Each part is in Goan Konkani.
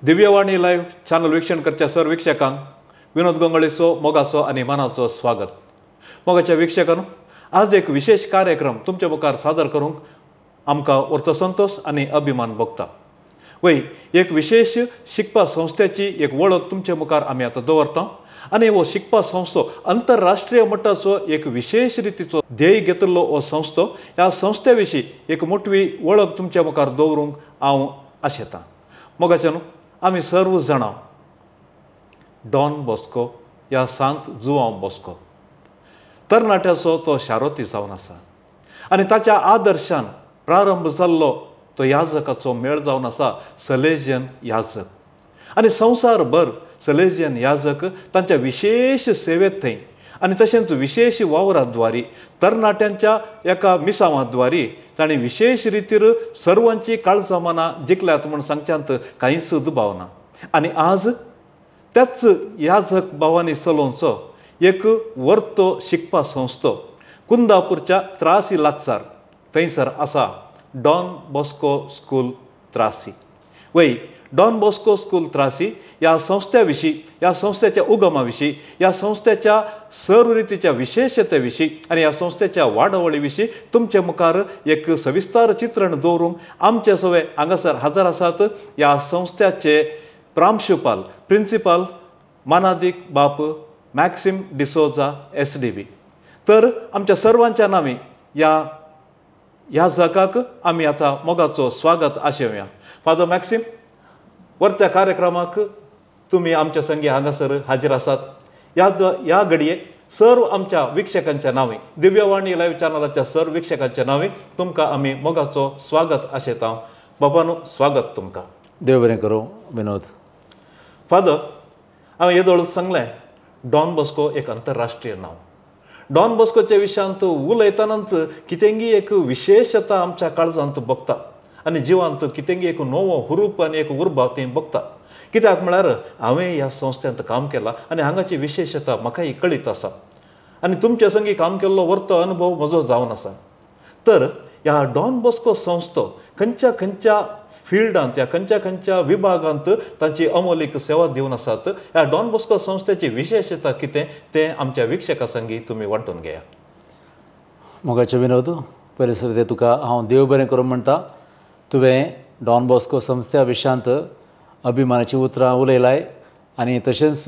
दिव्यवाणी लायव्ह चॅनल वीक्षण करच्या सर्व वीक्षकांक विनोद गंगोळीचो मोगाचो आनी मानाचो स्वागत। मोगाच्या वीक्षकांनो, आज एक विशेष कार्यक्रम तुमच्या मुखार सादर करूंक आमकां व्हडलो संतोश आनी अभिमान भोगता। वय एक विशेष शिकपा संस्थेची एक वळख तुमच्या मुखार आमी आतां दवरता आनी हो शिकपा संस्थो अंतरराष्ट्रीय मट्टाचो एक विशेष रितीचो ध्येय घेतिल्लो हो संस्थो। ह्या संस्थे विशीं एक मोटवी वळख तुमच्या मुखार दवरूंक हांव आशेतां। मोगाच्यान आमी सर्व जाणां डॉन बॉस्को ह्या सांत जुआंव बॉस्को तरणाट्याचो तो शारोती जावन आसा आनी ताच्या आदर्शान प्रारंभ जाल्लो तो याजकाचो मेळ जावन आसा सलेजियन याजक। आनी संवसारभर सलेजियन याजक तांच्या विशेष सेवेंत थंय आनी तशेंच विशेष वावराद्वारी तरणाट्यांच्या एका मिसांवाद्वारी तांणी विशेष रितीर सर्वांची काळजां मनां जिखल्यात म्हूण सांगच्यांत कांयच दुबाव ना। आनी आज त्याच याजक भावांनी चलोवचो एक वर्तो शिकपा संस्थो कुंदापूरच्या त्रासी लागसार थंयसर आसा डॉन बॉस्को स्कूल त्रासी। वय डॉन बॉस्को स्कूल त्रासी ह्या संस्थे विशीं, ह्या संस्थेच्या उगमा विशीं, ह्या संस्थेच्या सर्व रितीच्या विशेषते विशीं आनी ह्या संस्थेच्या वाडावळी विशीं तुमचे मुखार एक सविस्तर चित्रण दवरूंक आमचे सवे हांगासर हजर आसात ह्या संस्थेचे प्रांशुपाल प्रिंसिपल मानादीक बाप मॅक्सिम डिसोजा SDB। तर आमच्या सर्वांच्या नांवी ह्या जागाक आमी आतां मोगाचो स्वागत आशेवया। फादर मॅक्सिम, वरत्या कार्यक्रमाक तुमी आमच्या संगी हांगासर हाजीर आसात। ह्या घडये सर्व आमच्या वीक्षकांच्या नांवी, दिव्यवाणी लायव्ह चॅनलाच्या सर्व वीक्षकांच्या नांवी तुमकां आमी मोगाचो स्वागत आशेता। बाबानो, स्वागत तुमकां। देव बरें करूं विनोद। फादर, हांवें येदोळ सांगलें डॉन बॉस्को एक अंतरराष्ट्रीय नांव। डॉन बॉस्कोच्या विशयांत उलयतनाच कितेंगी एक विशेषता आमच्या काळजांत भोगता आनी जिवांत कितेंगी एक नवो हुरूप आनी एक उर्बा ती भोगता। कित्याक म्हळ्यार हांवें ह्या संस्थेंत काम केलां आनी हांगाची विशेषता म्हाकाय कळीत आसा आनी तुमच्या संगी काम केल्लो वर्तो अनुभव म्हजो जावन आसा। तर ह्या डॉन बॉस्को संस्थो खंयच्या खंयच्या फिल्डांत ह्या खंयच्या खंयच्या विभागांत तांची अमोलीक सेवा दिवन आसात, ह्या डॉन बॉस्को संस्थेची विशेषता कितें तें आमच्या वीक्षकां संगी तुमी वांटून घेया। मोगाचे विनोद, पयले सुरवेक तुका हांव देव बरें करूं म्हणटा। तुवें डॉन बॉस्को संस्थ्या विशयांत अभिमानाची उतरां उलयलाय आनी तशेंच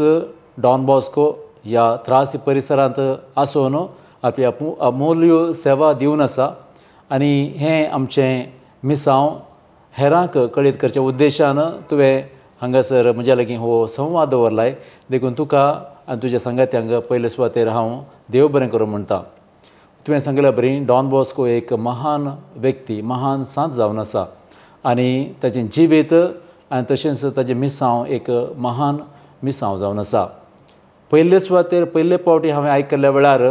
डॉन बॉस्को ह्या त्रास परिसरांत आसून आपली अमूल्य सेवा दिवन आसा आनी हें आमचें मिसांव हेरांक कळीत करच्या उद्देशान तुवें हांगासर म्हज्या लागीं हो संवाद दवरलाय। देखून तुका आनी तुज्या सांगात्यांक पयले सुवातेर हांव देव बरें करूं म्हणटा। तुवें सांगल्या बरी डॉन बॉस्को एक महान व्यक्ती, महान सांत जावन आसा आनी ताचें जिवीत आनी तशेंच ताचें मिसांव एक महान मिसांव जावन आसा। पयले सुवातेर पयले पावटी हांवें आयकल्ल्या वेळार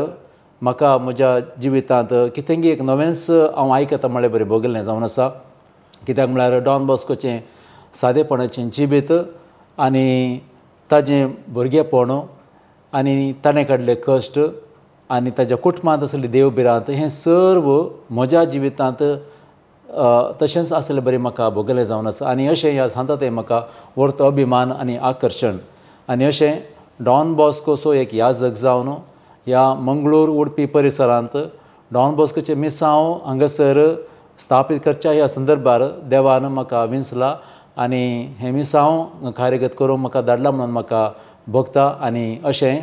म्हाका म्हज्या जिवितांत कितेंगी एक नवेंच हांव आयकता म्हळ्यार बरें भोगलें जावन आसा। कित्याक म्हळ्यार डॉन बॉस्कोचें सादेपणाचें जिवीत आनी ताजें भुरगेपण आनी ताणें काडले कश्ट आनी ताज्या कुटुंबांत आसली देवभिरांत हें सर्व म्हज्या जिवितांत तशेंच आसलें बरें म्हाका भोगलें जावन आसा। आनी अशें ह्या सांता तें म्हाका व्हडलो अभिमान आनी आकर्शण। आनी अशें डॉन बॉस्कोचो एक याजक जावन ह्या मंगळूर उडपी परिसरांत डॉन बॉस्कोचें मिसांव हांगासर स्थापीत करच्या ह्या संदर्भार देवान म्हाका विंचला आनी हें मिसांव कार्यगत करूंक म्हाका धाडला म्हणून म्हाका भोगता। आनी अशें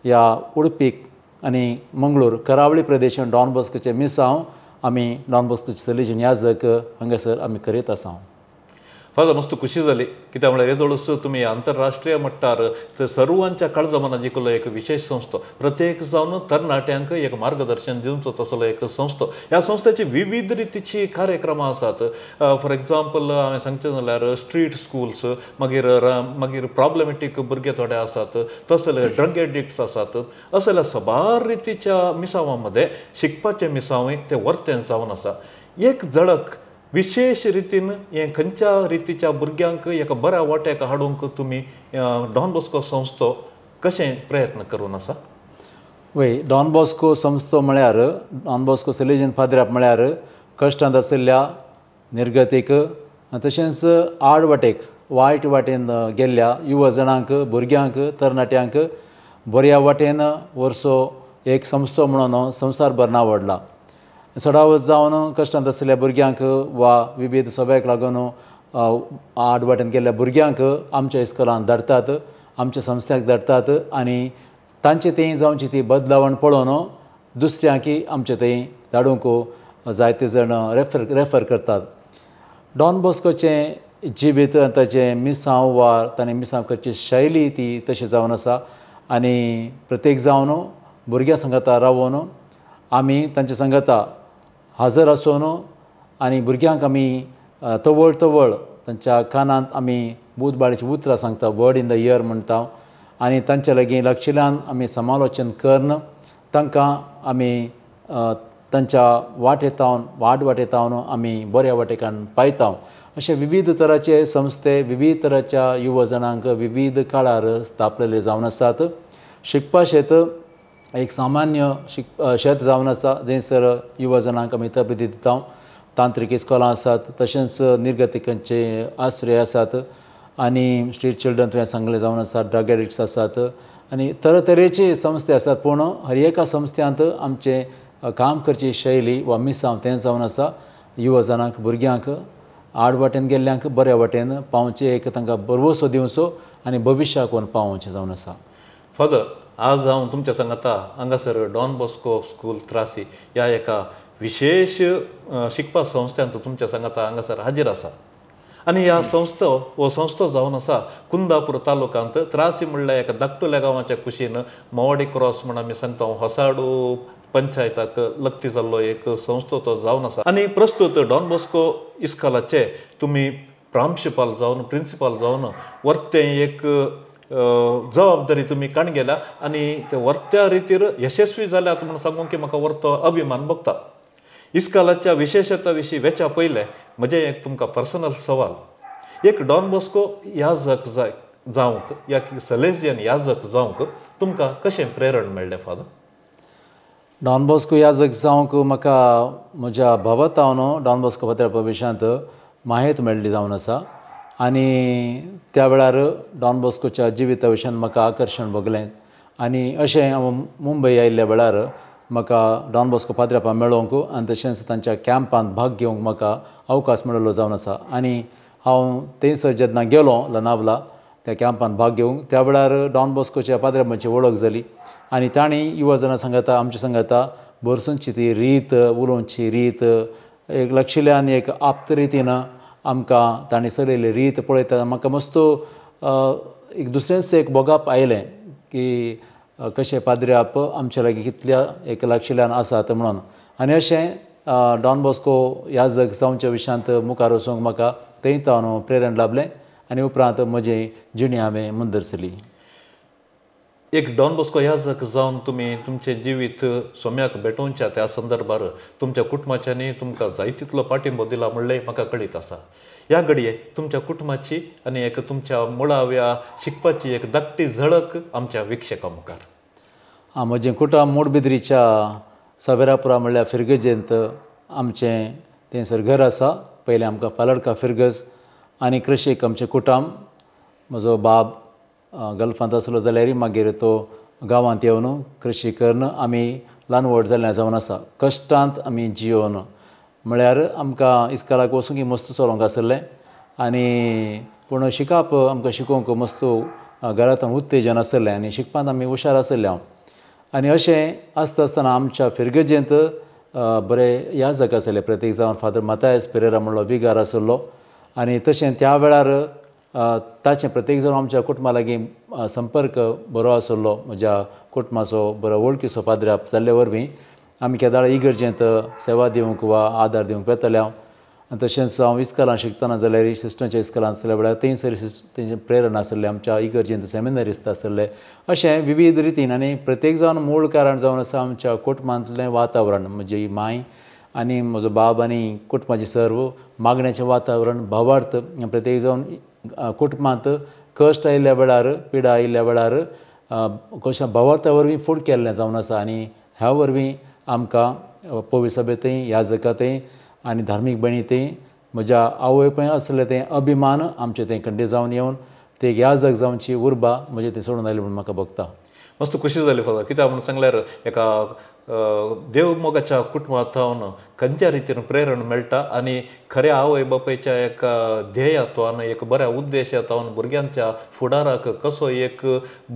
ह्या उडपीक आनी मंगळूर करावळी प्रदेशांत डॉन बॉस्कोचें मिसांव आमी डॉन बॉस्कोचे सलेजियन याजक हांगासर आमी करीत आसा। फादर, मस्त खुशी जाली कित्याक म्हळ्यार येदोळच तुमी आंतरराष्ट्रीय मट्टार सर्वांच्या काळजा मनां जिखलो एक विशेष संस्थो, प्रत्येक जावन तरणाट्यांक एक मार्गदर्शन दिवचो तसलो एक संस्थो। ह्या संस्थेची विविध रितीची कार्यक्रमां आसात। फॉर एग्जाम्पल हांवें सांगचें जाल्यार स्ट्रीट स्कूल्स, मागीर मागीर प्रॉब्लमॅटीक भुरगे थोडे आसात, तसले ड्रग एडिक्ट्स आसात, असल्या साबार रितीच्या मिसांवां मदें शिकपाचें मिसांवूय तें वर्तें जावन आसा। एक झळक विशेष रितीन हें खंयच्या रितीच्या भुरग्यांक एका बऱ्या वाट्याक हाडूंक तुमी डॉन बॉस्को संस्थो कशें प्रयत्न करून आसा? वय, डॉन बॉस्को संस्थो म्हळ्यार डॉन बॉस्को सलेजियन फादराप म्हळ्यार कश्टांत आशिल्ल्या निर्गतीक तशेंच आडवाटेक वायट वाटेन गेल्ल्या युवा जणांक, भुरग्यांक, तरणाट्यांक बऱ्या वाटेन वर्सो एक संस्थो म्हणून संवसारभर नांव व्हडला. चडावत जावन कश्टांत आशिल्ल्या भुरग्यांक वा विविध सभेक लागून आड वाटेन गेल्ल्या भुरग्यांक आमच्या इस्कोलान धाडटात, आमच्या संस्थ्याक धाडटात आनी तांचे थंय जावची ती बदलावण पळोवन दुसऱ्यांकी आमचे थंय धाडूंक जायते जाण रेफर करतात. डॉन बॉस्कोचें जिवीत आनी ताचें मिसांव वा ताणें मिसांव करची शैली ती तशी जावन आसा आनी प्रत्येक जावन भुरग्यां सांगाता रावोन आमी तांच्या सांगाता हाजर आसून आनी भुरग्यांक आमी तवळ तवळ तांच्या कानांत आमी बूदबाळीचीं उतरां सांगता, वर्ड इन the year म्हणटा आनी तांच्या लागीं लक्षिल्यान आमी समालोचन करून तांकां आमी तांच्या वाटेतावन वाट वाटेतावन आमी बऱ्या वाटेकान पायता. अशे विविध तराचे संस्थे विविध तराच्या युवा जाणांक विविध काळार स्थापलेले जावन आसात. शिकपा शेत एक सामान्य शेत जावन आसा जंयसर युवा जाणांक आमी तरबेती दिता. तांत्रीक इस्कोलां आसात, तशेंच निर्गतिकांचे आश्रय आसात आनी स्ट्रीट चिल्ड्रन तुवें सांगलें जावन आसात, ड्रग एडिक्ट्स आसात आनी तरेतरेचे संस्थे आसात. पूण हर एका संस्थ्यांत आमचें काम करची शैली वा मिसांव तें जावन आसा युवा जाणांक, भुरग्यांक आड वाटेन गेल्ल्यांक बऱ्या वाटेन पावचें, एक तांकां भरवसो दिवचो आनी भविश्याक व्हरून पावोवचें जावन आसा. फादर, आज हांव तुमच्या सांगाता हांगासर डॉन बॉस्को स्कूल त्रासी ह्या एका विशेश शिकपा संस्थ्यांत तुमच्या सांगाता हांगासर हाजीर आसा आनी ह्या संस्थो हो संस्थो जावन आसा कुंदापूर तालुक्यांत त्रासी म्हणल्यार एका धाकटुल्या गांवाच्या कुशीन मोवाडी क्रॉस म्हण आमी सांगता होसाडू पंचायताक लक्ती जाल्लो एक संस्थो तो जावन आसा. आनी प्रस्तुत डॉन बॉस्को इस्कोलाचे तुमी प्रांशुपाल जावन प्रिंसिपाल जावन वर्तें एक जबाबदारी तुमी काण गेल्या आनी ते वर्त्या रितीर यशस्वी जाल्यात म्हूण सांगूंक की म्हाका वर्तो अभिमान भोगता. इस्कोलाच्या विशेशता विशीं वेच्या पयलें म्हजें एक तुमकां पर्सनल सवाल, एक डॉन बॉस्को याजक जावंक या सलेजियन याजक जावंक तुमकां कशें प्रेरण मेळ्ळें फादर? डॉन बॉस्को याजक जावंक म्हाका म्हज्या भावातावन डॉन बॉस्को फादरा विशयांत म्हायत मेळ्ळी जावन आसा आनी त्या वेळार डॉन बॉस्कोच्या जिविता विशयान म्हाका आकर्शण भोगलें आनी अशें हांव मुंबय आयिल्ल्या वेळार म्हाका डॉन बॉस्को पाद्रापा मेळोवंक आनी तशेंच तांच्या कॅम्पांत भाग घेवंक म्हाका अवकाश मेळिल्लो जावन आसा. आनी हांव थंयसर जेन्ना गेलो लोनावला त्या कॅम्पांत भाग घेवंक त्या वेळार डॉन बॉस्कोच्या पाद्रापांची वळख जाली आनी तांणी युवा जाणां सांगाता आमच्या सांगाता भरसूनची ती रीत, उलोवची रीत, एक लक्षिल्यान एक आप्त रितीन आमकां तांणी चलयल्ली रीत पळयता म्हाका मस्त एक दुसरेंच एक भोगप आयलें की कशें पाद्र्याप आमच्या लागीं कितल्या एक लक्षिल्यान आसात म्हणून. आनी अशें डॉन बॉस्को याजक जावच्या विशयांत मुखार वचूंक म्हाका थंय तावन प्रेरण लाभलें आनी उपरांत म्हजी जिणी हांवें मुंदरसली. एक डॉन बॉस्को याजक जावन तुमी तुमचें जिवीत सोम्याक भेटोवच्या त्या संदर्भार तुमच्या कुटुंबाच्यांनी तुमकां जाय तितलो पाठिंबो दिला म्हणलें म्हाका कळीत आसा. ह्या घडये तुमच्या कुटुंबाची आनी एक तुमच्या मुळाव्या शिकपाची एक धाकटी झळक आमच्या विक्षकां मुखार. आं, म्हजें कुटुंब मोडबिद्रीच्या सवेरापुरा म्हणल्यार फिरगजेंत आमचें थंयसर घर आसा. पयलें आमकां पालडका फिरगज आनी कृशीक आमचें कुटुंब. म्हजो बाब गल्फांत आसलो जाल्यार मागीर तो गांवांत येवन कृशी करून आमी ल्हान व्हड जाल्ले जावन आसा. कश्टांत आमी जियोवन म्हळ्यार आमकां इस्कोलाक वचूंक मस्त चलोवंक आसलें आनी पूण शिकप आमकां शिकोवंक मस्त घरांत उत्तेजन आसलें आनी शिकपांत आमी हुशार आसले हांव. आनी अशें आसता आसतना आमच्या फिरगजेंत बरे याजक आसले, प्रत्येक जावन फादर मातायस पेरेरा म्हणलो विगार आसलो आनी तशें त्या वेळार ताचें प्रत्येक जावन आमच्या कुटुंबा लागीं संपर्क बरो आसलो. म्हज्या कुटुंबाचो बरो वळखीचो पाद्र्याप जाल्ले वरवीं आमी केदाळ इगर्जेंत सेवा दिवंक वा आदार दिवंक वेताले हांव. आनी तशेंच हांव इस्कोलान शिकतना जाल्यार सिस्टरांच्या इस्कोलान आसल्या वेळार थंयसर तेंचें प्रेरणा आसलें, आमच्या इगर्जेंत सेमिनरिस्त आसले. अशें विविध रितीन आनी प्रत्येक जावन मूळ कारण जावन आसा आमच्या कुटुंबांतलें वातावरण. म्हजी माय आनी म्हजो बाब आनी कुटुंबाचें सर्व मागण्याचें वातावरण, भावार्थ. प्रत्येक जावन कुटुंबांत कश्ट आयिल्ल्या वेळार, पिडा आयिल्ल्या वेळार कशें भावार्था वरवीं फुड केल्लें जावन आसा आनी ह्या वरवीं आमकां पवित्र सभेंतय, याजकांतय आनी धार्मीक भयणींतय म्हज्या आवय पळय आसलें तें अभिमान आमचें तें खंडीत जावन येवन ते याजक जावची उर्बा म्हजें तें सोडून आयली म्हणून म्हाका भोगता. मस्त खुशी जाली फादर, कित्याक म्हणून सांगल्यार एका देवमोगाच्या कुटुंबांत खंयच्या रितीन प्रेरणा मेळटा आनी खऱ्या आवय बापायच्या एका ध्येयातवान एक बऱ्या उद्देशांतल्यान भुरग्यांच्या फुडाराक कसो एक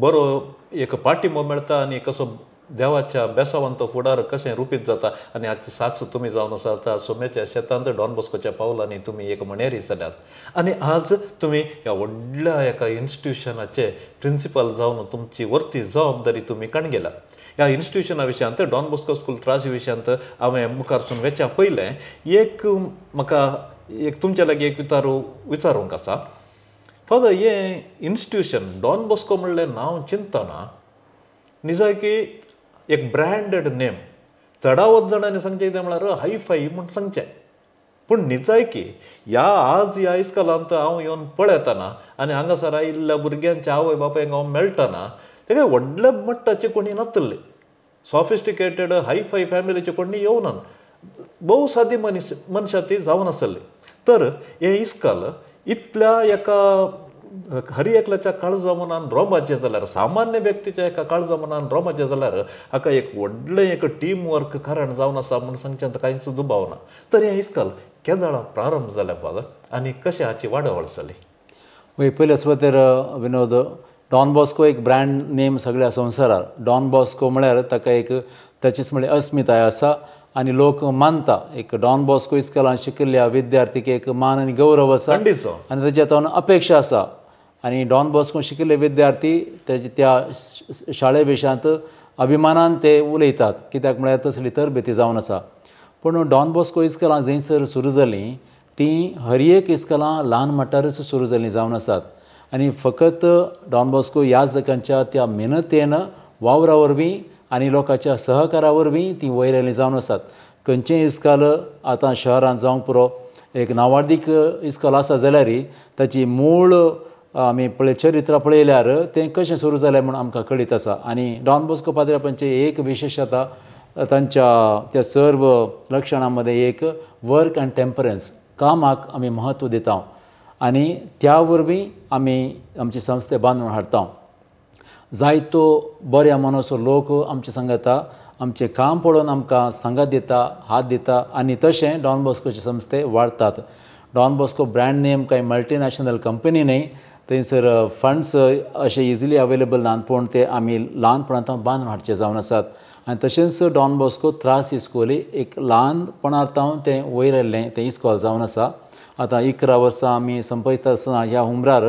बरो एक पाठिंबो मेळटा आनी कसो देवाच्या बेसावान तो फुडार कशें रुपीत जाता. आनी हाची साक्ष तुमी जावन आसा आतां सोम्याच्या शेतांत डॉन बॉस्कोच्या पावलांनी तुमी एक मणेरी जाल्यात आनी आज तुमी ह्या व्हडल्या एका इन्स्टिट्युशनाचे प्रिंसिपल जावन तुमची वर्ती जबाबदारी तुमी काणगेल्या. ह्या इन्स्टिट्युशना विशयांत डॉन बॉस्को स्कूल त्रासी विशयांत हांवें मुखारसून वेच्या पयलें एक म्हाका एक तुमच्या लागीं एक विचारूंक आसा. फादर, हें इन्स्टिट्युशन डॉन बॉस्को म्हणलें नांव चिंतना निजायकी एक ब्रँडेड नेम, चडावत जाणांनी सांगचें कितें म्हळ्यार हाय फाय म्हूण सांगचें, पूण निजायकी ह्या आज ह्या इस्कॉलांत हांव येवन पळयतना आनी हांगासर आयिल्ल्या भुरग्यांच्या आवय बापायक हांव मेळटना तेका व्हडल्या मट्टाचे कोणी नातले, सॉफिस्टिकेटेड हाय फाय फॅमिलीचे कोणी येवनात, भोव सादी मनशां ती जावन आसली. तर हें इस्कॉल इतल्या एका हर एकल्याच्या काळजा मनान रोमाचें जाल्यार, सामान्य व्यक्तीच्या एका काळजा मनान रोमाचें जाल्यार हाका एक व्हडलें एक टीम वर्क कारण जावन आसा म्हूण सांगचें कांयच दुबाव ना. तर हें इस्कॉल केदळा प्रारंभ जालें फादर आनी कशें हाची वाडावळ जाली? वय, पयले सुवातेर विनोद, डॉन बॉस्को एक ब्रँड नेम सगळ्या संवसारार. डॉन बॉस्को म्हळ्यार ताका एक ताचीच म्हळ्यार अस्मिताय आसा आनी लोक मानता. एक डॉन बॉस्को इस्कॉलान शिकिल्ल्या विद्यार्थीक एक मान आनी गौरव आसा आनी ताच्या तातूंत अपेक्षा आसा. आनी डॉन बॉस्को शिकिल्ले विद्यार्थी तेजे त्या शाळे विशयांत अभिमानान ते उलयतात, कित्याक म्हळ्यार तसली तरबेती जावन आसा. पूण डॉन बॉस्को इस्कॉलां जंयसर सुरू जालीं तीं हर एक इस्कॉलां ल्हान मट्टारच सुरू जालीं जावन आसात आनी फकत डॉन बॉस्को याजकांच्या त्या मेहनतेन वावरा वरवीं आनी लोकांच्या सहकारा वरवीं तीं वयर आयलीं जावन आसात. खंयचें इस्कॉल आतां शहरांत जावंक पुरो एक नांवाडदीक इस्कॉल आसा जाल्यार ताची मूळ आमी पळय चरित्र पळयल्यार तें कशें सुरू जालें म्हूण आमकां कळीत आसा. आनी डॉन बॉस्को पाद्र्यापांचें एक विशेशता तांच्या त्या सर्व लक्षणां मदें एक वर्क आनी टेम्परन्स, कामाक आमी म्हत्व दिता आनी त्या वरवीं आमी आमची संस्थे बांदून हाडटा. जायतो बऱ्या मनाचो लोक आमचे सांगता, आमचें काम पळोवन आमकां सांगात दिता, हात दिता आनी तशें डॉन बॉस्कोचे संस्थे वाडटात. डॉन बॉस्को ब्रँड नेम कांय मल्टीनॅशनल कंपनी न्हय, थंयसर फंड्स अशे इजिली अवेलेबल ना, पूण ते आमी ल्हानपणांत बांदून हाडचे जावन आसात. आनी तशेंच डॉन बॉस्को त्रास इस्कोल एक ल्हानपणांत तें वयर आयिल्लें तें इस्कॉल जावन आसा. आतां 11 वर्सां आमी संपयता आसतना ह्या हुमरार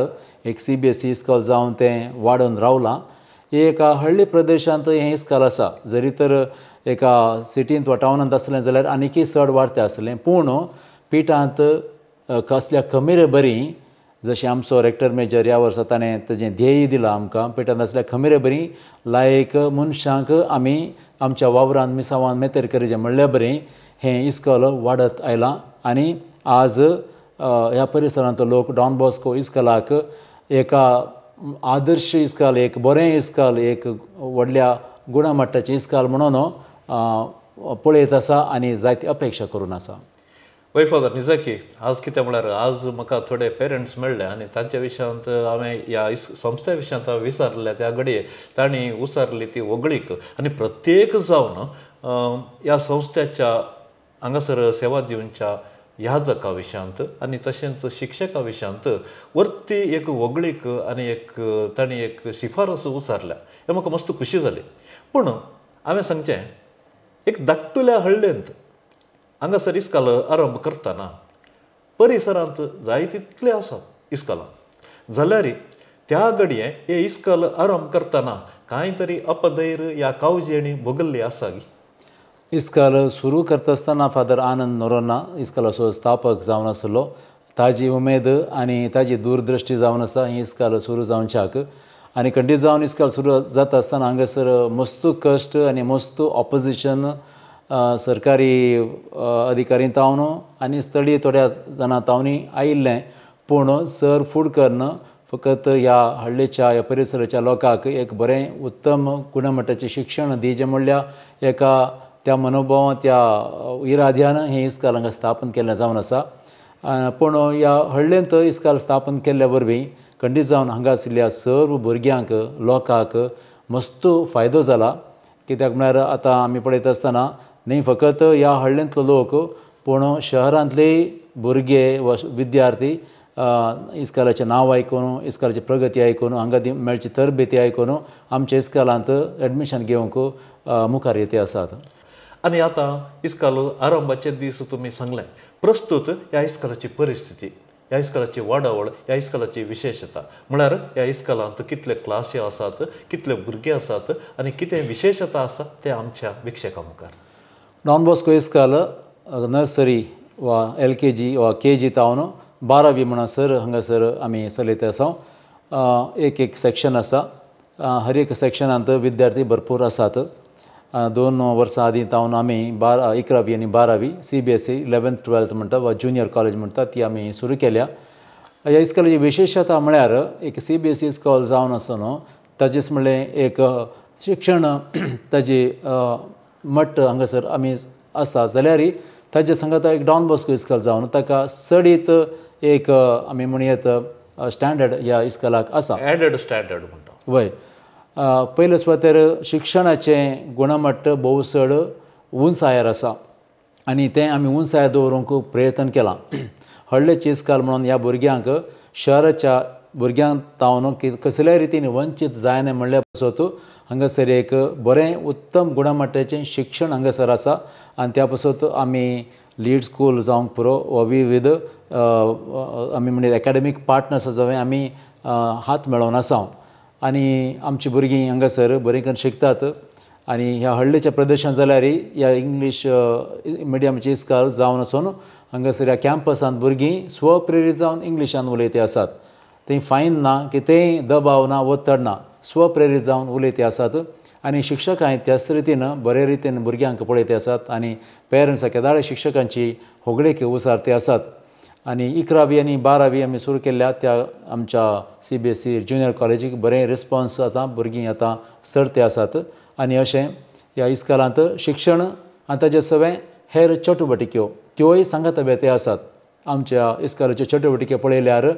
एक CBSE इस्कॉल जावन तें वाडोवन रावलां. एका हळ्ळी प्रदेशांत हें इस्कॉल आसा, जरी तर एका सिटींत वा टावनांत आसलें जाल्यार आनीकय चड वाडतें आसलें, पूण पिठांत कसल्या खमीरे बरी जशें आमचो रेक्टर मेजर ह्या वर्सा ताणें ताजें ध्येय दिलां आमकां, पिठांत आसल्या खमीरे बरी लायक मनशांक आमी आमच्या वावरान मिसावान मेतेर करचें म्हणल्या बरी हें इस्कॉल वाडत आयलां. आनी आज ह्या परिसरांतलो लोक डॉन बॉस्को इस्कॉलाक एका आदर्श इस्कॉल, एक बरें इस्कॉल, एक व्हडल्या गुणमट्टाचें इस्कॉल म्हणून पळयत आसा आनी जायती अपेक्षा करून आसा. वय फादर, निजाकी आज कितें म्हळ्यार आज म्हाका थोडे पेरंट्स मेळ्ळे आनी तांच्या विशयांत हांवें ह्या संस्थे विशयांत हांवें विचारलें त्या घडये तांणी उचारली ती व्हगळीक आनी प्रत्येक जावन ह्या संस्थेच्या हांगासर सेवा दिवच्या याजका विशयांत आनी तशेंच शिक्षका विशयांत वरती एक व्हगळीक आनी एक तांणी एक शिफारस उचारल्या, हें म्हाका मस्त खुशी जाली. पूण हांवें सांगचें एक धाकटुल्या हळ्ळेंत हांगासर इस्कॉल आरंभ करतना परिसरांत जाय तितले आसात इस्कॉलां, जाल्यार त्या घडये हे इस्कॉल आरंभ करतना कांय तरी अपधैर्य ह्या कावजेणी भोगल्ली आसा. इस्कॉल सुरू करता आसतना फादर आनंद नोरोन्हा इस्कॉलाचो स्थापक जावन आसलो, ताजी उमेद आनी ताजी दूरदृश्टी जावन आसा ही इस्कॉल सुरू जावच्याक. आनी खंडीत जावन इस्कॉल सुरू जाता आसतना हांगासर मस्तू कश्ट आनी मस्तू ऑपोजिशन सरकारी अधिकारी तावन आनी स्थळीय थोड्या जाणां तावनी आयिल्लें, पूण सर फूड करून फकत ह्या हळ्ळेच्या ह्या परिसराच्या लोकांक एक बरें उत्तम गुणमट्टाचें शिक्षण दिवचें म्हणल्यार एका त्या मनोभावान त्या इराद्यान हें इस्कॉल हांगा स्थापन केल्लें जावन आसा. पूण ह्या हळ्ळेंत इस्काल स्थापन केल्ल्या वरवीं खंडीत जावन हांगा आशिल्ल्या सर्व भुरग्यांक लोकांक मस्त फायदो जाला. कित्याक म्हळ्यार आतां आमी पळयता आसतना न्ही फकत ह्या हळ्ळेंतलो लोक पूण शहरांतले भुरगे वा विद्यार्थी इस्कालाचें नांव आयकून इस्कालाची प्रगती आयकून हांगा मेळची तरबेती आयकून आमच्या इस्कालांत एडमिशन घेवंक मुखार येते आसात. आनी आतां इस्काल आरंभाचे दीस तुमी सांगलें, प्रस्तुत ह्या इस्कालाची परिस्थिती, ह्या इस्कालाची वाडावळ, ह्या इस्कालाची विशेशता म्हळ्यार ह्या इस्कालांत कितले क्लासी आसात, कितले भुरगे आसात आनी कितें विशेशता आसा तें आमच्या विक्षकां मुखार. डॉन बॉस्को इस्काल नर्सरी वा LKG वा KG तावन 12वी म्हणसर हांगासर आमी चलयत आसा. एक एक सेक्शन आसा, हर एक सेक्शनांत विद्यार्थी भरपूर आसात. 2 वर्सां आदीं तावन आमी 11वी आनी 12वी CBSE 11th 12th म्हणटा वा ज्युनियर कॉलेज म्हणटा ती आमी सुरू केल्या. ह्या इस्कॉलाची विशेशता म्हळ्यार एक CBSE इस्कॉल जावन आसना ताजेच म्हणलें एक शिक्षण ताजी मट्ट हांगासर आमी आसा जाल्यारय ताजे सांगाता एक डॉन बॉस्को इस्कॉल जावन ताका चडीत एक आमी म्हणयेत स्टँडर्ड ह्या इस्कॉलाक आसा, एडेड स्टँडर्ड म्हणटा. वय, पयले सुवातेर शिक्षणाचें गुणमट्ट भोव चड उंचायेर आसा आनी तें आमी उंचायेर दवरूंक प्रयत्न केलां. हळ्ळेची इस्काल म्हणून ह्या भुरग्यांक शहराच्या भुरग्यांक तावन कसल्याय रितीन वंचीत जायना म्हणल्या पासत हांगासर एक बरें उत्तम गुणमट्टाचें शिक्षण हांगासर आसा आनी त्या पासत आमी लीड स्कूल जावंक पुरो वा विविध आमी म्हणजे एकाडेमीक पार्टनर्स आसा आमी हात मेळोवन आसा आनी आमची भुरगीं हांगासर बरीं करून शिकतात. आनी ह्या हळ्ळेच्या प्रदेशांत जाल्यार ह्या इंग्लीश मिडियमची इस्काल जावन आसून हांगासर ह्या कॅम्पसांत भुरगीं स्वप्रेरीत जावन इंग्लिशान उलयती आसात. थंय फायन ना, कितेंय दबाव ना, ओत्तड ना, स्वप्रेरीत जावन उलयती आसात आनी शिक्षकांय त्याच रितीन बरे रितीन भुरग्यांक पळयती आसात आनी पेरंट्सां केदाळे शिक्षकांची होगळेक उसारती आसात. आनी 11वी आनी 12वी आमी सुरू केल्ल्या त्या आमच्या CBSE junior कॉलेजीक बरें रिस्पोन्स आतां भुरगीं आतां सरते आसात. आनी अशें ह्या इस्कालांत शिक्षण आनी ताजे सगळें हेर चटुवटिक्यो त्योय सांगात बेते आसात. आमच्या इस्कालाच्यो चटुवटिक्यो पळयल्यार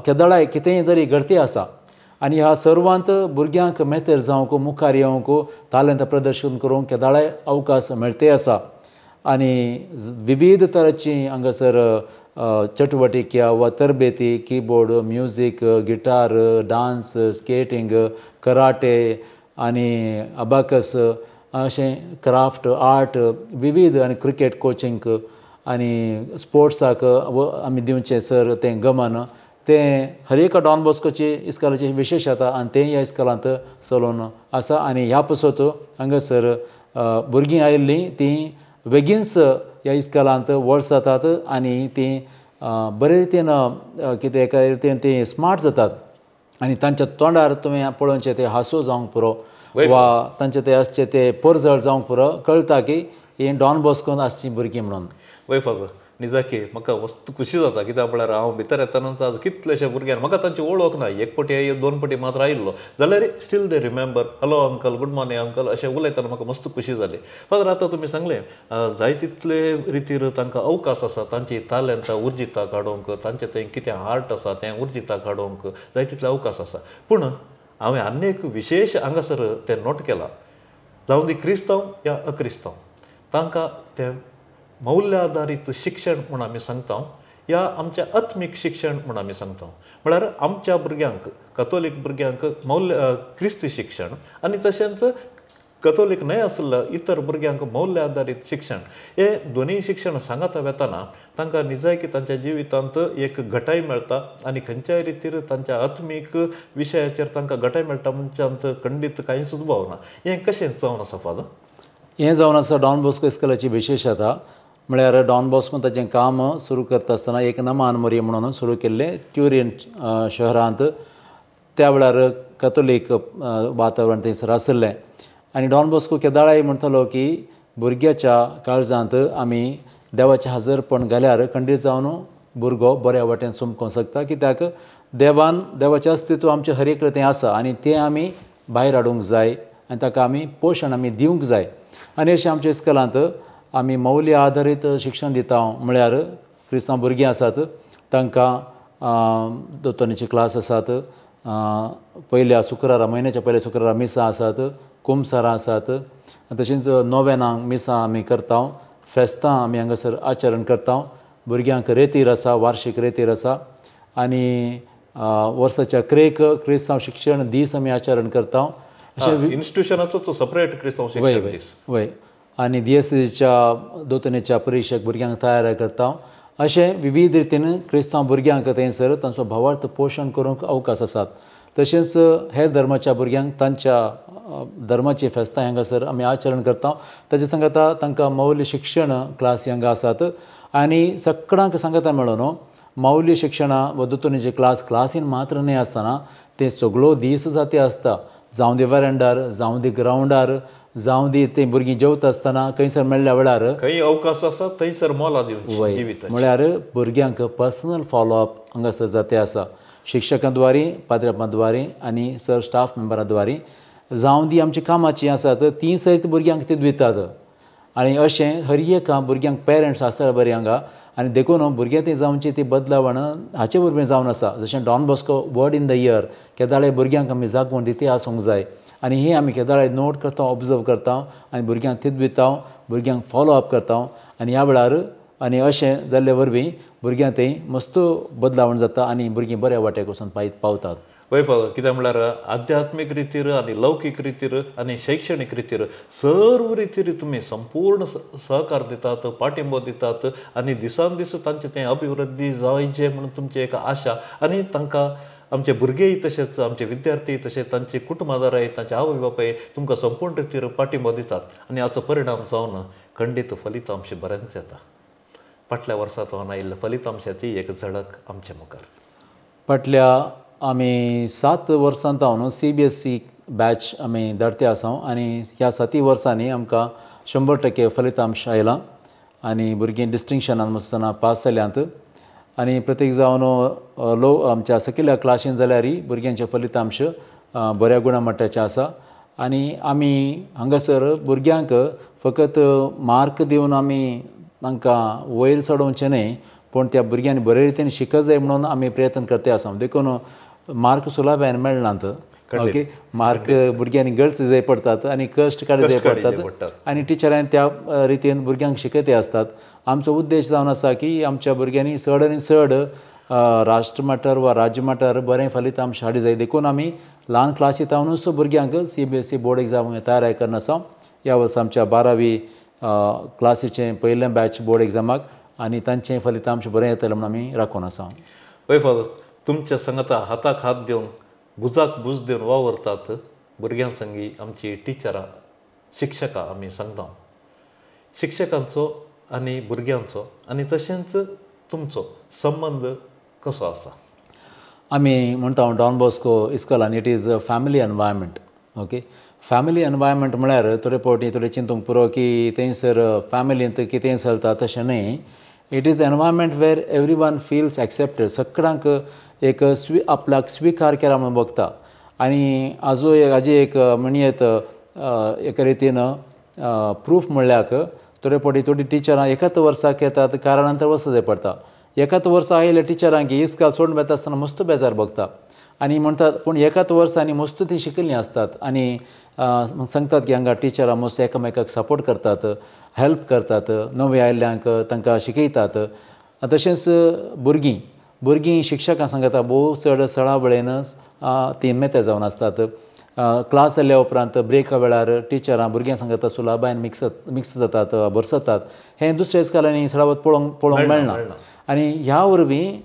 केदळाय कितेंय तरी घडती आसा आनी ह्या सर्वांत भुरग्यांक मेतेर जावंक मुखार येवंक तालेंत प्रदर्शन करूंक केदाळाय अवकाश मेळते आसा. आनी विविध तरांची हांगासर चटुवटिक्या वा तरबेती keyboard, music, guitar, dance, skating, karate आनी अबाकस अशें क्राफ्ट, आर्ट विविध आनी क्रिकेट कोचिंग आनी स्पोर्ट्साक आमी दिवचें सर तें गमन तें हर एका डॉन बॉस्कोची इस्कॉलाची विशेशता आनी तें ह्या इस्कॉलांत चलोवन आसा. आनी ह्या पासत हांगासर भुरगीं आयिल्लीं तीं बेगीनच ह्या इस्कॉलांत व्हड जातात आनी तीं बरे रितीन कितें एका रितीन तीं स्मार्ट जातात आनी तांच्या तोंडार तुवें पळोवचें तें हांसो जावंक पुरो वा तांचे ते आसचे ते परजळ जावंक पुरो, कळटा की ही डॉन बॉस्कोन आसचीं भुरगीं म्हणून. वय फादर, निजाकी म्हाका वस्तू खुशी जाता कित्याक म्हळ्यार हांव भितर येतनाच आज कितलेशे भुरग्यांक म्हाका तांची वळख ना, एक पटी दोन पटी मात्र आयिल्लो जाल्यार still they remember, hello uncle, good morning uncle अशें उलयतना म्हाका मस्त खुशी जाली. फादर आतां तुमी सांगलें जाय तितले रितीर तांकां अवकाश आसा तांची तालेंतां उर्जिता काडूंक, तांचें थंय कितें आर्ट आसा तें उर्जिता काडूंक जाय तितले अवकाश आसा. पूण हांवें आनी एक विशेश हांगासर तें नोट केलां, जावं दी क्रिस्तांव या अक्रिस्तांव तांकां तें मौल्य आदारीत शिक्षण म्हूण आमी सांगता या आमचें आत्मीक शिक्षण म्हूण आमी सांगता. म्हळ्यार आमच्या भुरग्यांक कथोलीक भुरग्यांक मौल्य क्रिस्ती शिक्षण आनी तशेंच कथोलीक न्हय आसल्या इतर भुरग्यांक मौल्य आदारीत शिक्षण हे दोनूय शिक्षण सांगाता वेतना तांकां निजायकी तांच्या जिवितांत एक घटाय मेळटा आनी खंयच्याय रितीर तांच्या आत्मीक विशयाचेर तांकां घटाय मेळटा म्हणच्यांत खंडीत कांय सुद्दां ना. हें कशें जावन आसा फादर? हें जावन आसा डॉन बॉस्को इस्कॉलाची विशेशता. म्हळ्यार डॉन बॉस्कोन ताचें काम सुरू करता आसतना एक नमान मोरी म्हणून सुरू केल्लें ट्युरिन शहरांत. त्या वेळार कथोलीक वातावरण थंयसर आशिल्लें आनी डॉन बॉस्को केदाळाय म्हणटालो की भुरग्याच्या काळजांत आमी देवाचें हाजरपण घाल्यार खंडीत जावन भुरगो बऱ्या वाटेन चमकोवंक शकता, कित्याक देवान देवाचें अस्तित्व आमचें हर एकलें तें आसा आनी तें आमी भायर हाडूंक जाय आनी ताका आमी पोशण आमी दिवंक जाय. आनी अशें आमच्या इस्कॉलांत आमी मौल्य आदारीत शिक्षण दिता, म्हळ्यार क्रिस्तांव भुरगीं आसात तांकां दोतोनीचे क्लास आसात, पयल्या शुक्रारा म्हयन्याच्या पयल्या शुक्रारा मिसां आसात, कुमसारां आसात, तशेंच नोवेनांक मिसां आमी करता, फेस्तां आमी हांगासर आचरण करता. भुरग्यांक रेतीर आसा, वार्षीक रेतीर आसा आनी वर्साच्या क्रेक क्रिस्तांव शिक्षण दीस आमी आचरण करता. अशें इन्स्टिट्यूशनाचो सेपरेट क्रिस्तांव शिक्षण दीस वय आनी डीएससीच्या दोतोनीच्या परिक्षेक भुरग्यांक तयार करता. अशें विविध रितीन क्रिस्तांव भुरग्यांक थंयसर तांचो भावार्थ पोशण करूंक अवकाश आसात. तशेंच हेर धर्माच्या भुरग्यांक तांच्या धर्माची फेस्तां हांगासर आमी आचरण करता. ताचे सांगता तांकां मौल्य शिक्षण क्लासी हांगा आसात आनी सगळ्यांक सांगता मेळून मौल्य शिक्षणां वा दोतोनीचे क्लास क्लासीन मात्र न्हय आसतना ते सगळो दीस जाती आसता, जावं दी वेरेंडार, जावं दी ग्रावंडार, जावं दी ते भुरगीं जेवता आसतना खंयसर मेळ्ळ्या वेळार खंय अवकाश आसा थंयसर मोला दिवची, म्हळ्यार भुरग्यांक पर्सनल फॉलोअप हांगासर जाते आसा शिक्षकां द्वारी, पाद्र्यापां द्वारी आनी सर स्टाफ मेंबरां द्वारी. जावं दी आमची कामाची आसात ती सयत भुरग्यांक ती दितात आनी अशें हर एका भुरग्यांक पेरंट्स आसा बरी हांगा आनी देखून भुरग्यां ती जावची ती बदलावण हाचे वरवीं जावन आसा. जशें Don Bosco word in the year केदाळे भुरग्यांक आमी जागवण दिती आसूंक जाय आनी ही आमी केदाळे नोट करता, ऑब्जर्व करता आनी भुरग्यांक तीत दिता, भुरग्यांक फॉलो अप करता आनी ह्या वेळार आनी अशें जाल्ले वरवीं भुरग्यांक थंय मस्त बदलावण जाता आनी भुरगीं बऱ्या वाटेक वचून पावतात. वय फादर, कित्याक म्हणल्यार आध्यात्मीक रितीर आनी लौकीक रितीर आनी शैक्षणीक रितीर सर्व रितीर तुमी संपूर्ण सहकार दितात, पाठिंबो दितात आनी दिसान दीस तांचें तें अभिवृद्धी जावचे म्हणून तुमची एक आशा आनी तांकां आमचे भुरगेय तशेंच आमचे विद्यार्थी तशेंच तांचे कुटुंबादाराय तांचे आवय बापाय तुमकां संपूर्ण रितीर पाठिंबो दितात आनी हाचो परिणाम जावन खंडीत फलितांश बरेंच येता. फाटल्या वर्सा तो आयिल्ल्या फलितांशाची एक झळक आमचे मुखार. फाटल्या आमी 7 वर्सां जावन CBSE batch आमी धाडते आसा आनी ह्या 7 वर्सांनी आमकां 100% फलितांश आयला आनी भुरगीं डिस्टिंक्शनान मस्तना पास जाल्यांत आनी प्रत्येक जावन लो आमच्या सकयल्या क्लासीन जाल्यार भुरग्यांचे फलितांश बऱ्या गुणा मट्टाचें आसा आनी आमी हांगासर भुरग्यांक फकत मार्क दिवन आमी तांकां वयर चडोवचें न्हय, पूण त्या भुरग्यांनी बरे रितीन शिकत जाय म्हणून आमी प्रयत्न करते आसा. देखून मार्क सुलाभायेन मेळनात, ओके, मार्क भुरग्यांनी गरज जाय पडटात आनी कश्ट काडचे जाय पडटात आनी टिचरांनी त्या रितीन भुरग्यांक शिकयते आसतात. आमचो उद्देश जावन आसा की आमच्या भुरग्यांनी चड आनी चड राष्ट्र मट्टार वा राज्य मट्टार बरें फलितांश हाडी जाय. देखून आमी ल्हान क्लासी तावनूच भुरग्यांक CBSE board exam तयार करना आसा. ह्या वर्सा आमच्या 12वी क्लासीचें पयलें बॅच बोर्ड एग्जामाक आनी तांचें फलितांश बरें येतलें म्हणून आमी राखून आसा. वय फादर, तुमच्या सांगता हाताक हात दिवन भुजाक भुज दिवन वावरतात भुरग्यां संगी आमची टिचरां शिक्षकां आमी सांगता. शिक्षकांचो आनी भुरग्यांचो आनी तशेंच तुमचो संबंद कसो आसा? आमी म्हणटा डॉन बॉस्को इस्कॉलान it is a family environment. Okay, family environment म्हळ्यार थोडे फावटी थोडे चिंतूंक पुरो की थंयसर फॅमिलींत कितें चलता तशें न्हय. It is environment where every one feels accepted. सगळ्यांक एक आपल्याक स्विकार केला म्हणून बघता आनी आजो हाजी एक म्हणयेत एका रितीन प्रूफ म्हणल्याक थोडे फावटी थोडीं टिचरां एकाच वर्साक येतात कारणांतर वर्सां जाय पडटा. एकाच वर्सा आयिल्ल्या टिचरांक इस्काल सोडून वता आसतना मस्त बेजार बघता आनी म्हणटात, पूण एकाच वर्सांनी मस्त तीं शिकिल्लीं आसतात आनी सांगतात की हांगा टिचरां मस्त एकामेकाक सपोर्ट करतात, हेल्प करतात, नवे आयिल्ल्यांक तांकां शिकयतात. तशेंच भुरगीं शिक्षकां सांगता भोव चड सळा वळेन तीं मेते जावन आसतात. क्लास जाल्या उपरांत ब्रेका वेळार टिचरां भुरग्यां सांगता सुलाबायन मिक्स जातात, भरसतात. हें दुसऱ्या इस्कॉलांनी सडावत पळोवंक मेळना आनी ह्या वरवीं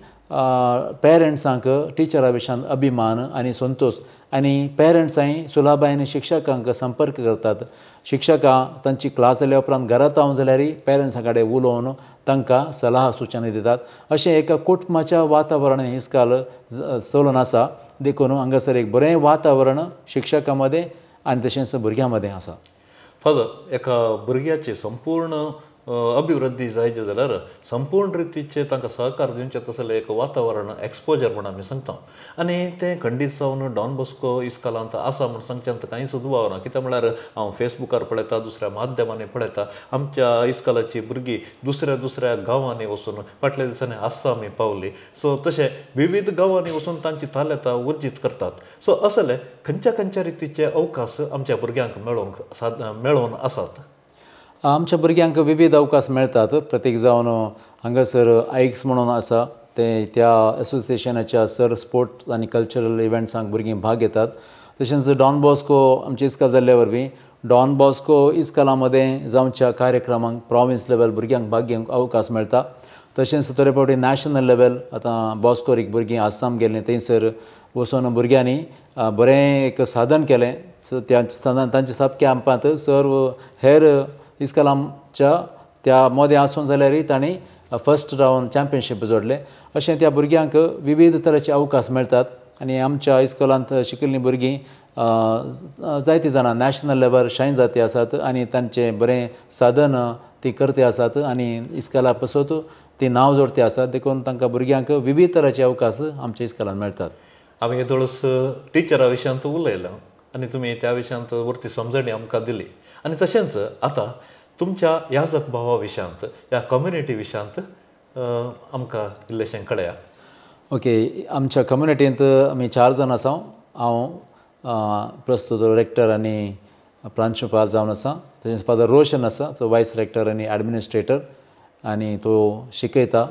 पेरंट्सांक टिचरा विशयान अभिमान आनी संतोश आनी पेरंट्सांय सुलाबायन शिक्षकांक संपर्क करतात. शिक्षकां तांची क्लास जाल्या उपरांत घरांत हांव जाल्यार पेरंट्सां कडेन उलोवन तांकां सलाह सुचना दितात. अशें एका कुटुंबाच्या वातावरणान इस्काल चलून आसा. देखून हांगासर एक बरें वातावरण शिक्षकां मदें आनी तशेंच भुरग्यां मदें आसा. फादर, एका भुरग्याची संपूर्ण अभिवृद्धी जायचे जाल्यार संपूर्ण रितीचे तांकां सहकार दिवचें तसलें एक वातावरण एक्सपोजर म्हूण आमी सांगता आनी तें खंडीत जावन डॉन बॉस्को इस्कोलांत आसा म्हूण सांगच्यांत कांयच दुबाव ना. कित्याक म्हळ्यार हांव फेसबुकार पळयता, दुसऱ्या माध्यमांनी पळयता, आमच्या इस्कोलाची भुरगीं दुसऱ्या दुसऱ्या गांवांनी वचून फाटल्या दिसांनी आसामी पावली. सो तशें विविध गांवांनी वचून तांची तालता उर्जीत करतात. सो असले खंयच्या खंयच्या रितीचे अवकाश आमच्या भुरग्यांक मेळोवन आसात? आमच्या भुरग्यांक विविध अवकाश मेळटात. प्रत्येक जावन हांगासर आयक्स म्हणून आसा ते त्या एसोसिएशनाच्या सर स्पोर्ट्स आनी कल्चरल इव्हेंट्सांक भुरगीं भाग घेतात. तशेंच डॉन बॉस्को आमचे इस्कोल जाल्ल्या वरवीं डॉन बॉस्को इस्कोला मदें जावच्या कार्यक्रमांक प्रोविन्स लेवल भुरग्यांक भाग घेवंक अवकाश मेळटा. तशेंच थोडे फावटी नॅशनल लेवल आतां बॉस्कोरीक भुरगीं आसाम गेल्लीं थंयसर वचून भुरग्यांनी बरें एक साधन केलें. त्या तांच्या सब कॅम्पांत सर्व हेर इस्कोलांच्या त्या मोदें आसून जाल्यारय तांणी फर्स्ट रावन चॅम्पियनशीप जोडलें. अशें त्या भुरग्यांक विविध तरेचे अवकाश मेळटात आनी आमच्या इस्कोलांत शिकिल्लीं भुरगीं जायतीं जाणां नॅशनल लेवल शायन जाती आसात आनी तांचें बरें साधन ती करते आसात आनी इस्कोला पासत ती नांव जोडती आसात. देखून तांकां भुरग्यांक विविध तरेचे अवकाश आमच्या इस्कोलांत मेळटात. आमी येदोळच टिचरा विशयांत उलयलां आनी तुमी त्या विशयांत वरती समजणी आमकां दिली आनी तशेंच आतां तुमच्या याजक भावा विशयांत ह्या कम्युनिटी विशयांत आमकां इल्लेशें कळया. ओके, आमच्या कम्युनिटींत आमी 4 जाण आसा. हांव प्रस्तुत रेक्टर आनी प्रांशुपाल जावन आसा. तशेंच फादर रोशन आसा, तो वायस रेक्टर आनी एडमिनिस्ट्रेटर आनी तो शिकयता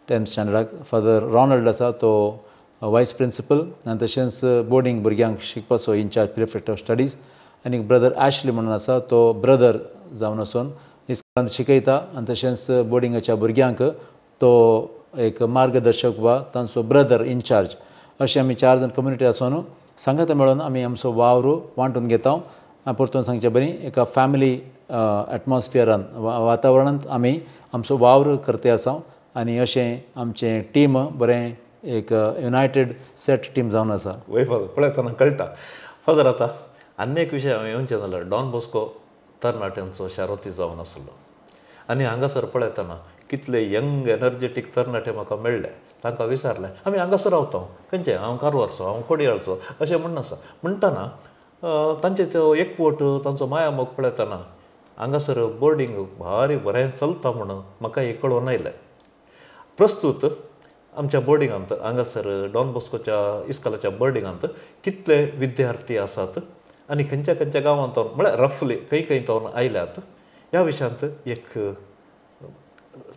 10th स्टँडर्डाक. फादर रॉनल्ड आसा, तो वायस प्रिंसिपल आनी तशेंच बोर्डींग भुरग्यांक शिकपाचो इनचार्ज प्रिफेक्ट ऑफ स्टडीज. आनी ब्रदर एशली म्हणून आसा, तो ब्रदर जावन आसून इस्कोलांत शिकयता आनी तशेंच बोर्डिंगाच्या भुरग्यांक तो एक मार्गदर्शक वा तांचो ब्रदर इनचार्ज. अशें आमी 4 जाण कम्युनिटी आसून सांगात मेळून आमी आमचो वावर वांटून घेता. परतून सांगचे बरी एका फॅमिली एटमॉस्फियरान वातावरणांत आमी आमचो वावर करते आसा आनी अशें आमचें टीम बरें एक युनायटेड सेट टीम जावन आसा. वय फादर, पळयतना कळटा. फादर आतां आनी एक विशय हांवें येवचें जाल्यार डॉन बॉस्को तरणाट्यांचो शारोती जावन आसलो आनी हांगासर पळयतना कितले यंग एनर्जेटीक तरणाटे म्हाका मेळ्ळे. तांकां विचारलें आमी हांगासर रावता, खंयचे, हांव कारवारचो, हांव कोडयाळचो अशें म्हण आसा. म्हणटना तांचे तो एकवट तांचो मायामोग पळयतना हांगासर बोर्डींग भारी बरें चलता म्हणून म्हाका हें कळोवन आयलें. प्रस्तूत आमच्या बोर्डिंगांत हांगासर डॉन बॉस्कोच्या इस्कोलाच्या बोर्डिंगांत कितले विद्यार्थी आसात आनी खंयच्या खंयच्या गांवांत म्हळ्यार रफली खंय खंय तावन आयल्यात ह्या विशयांत एक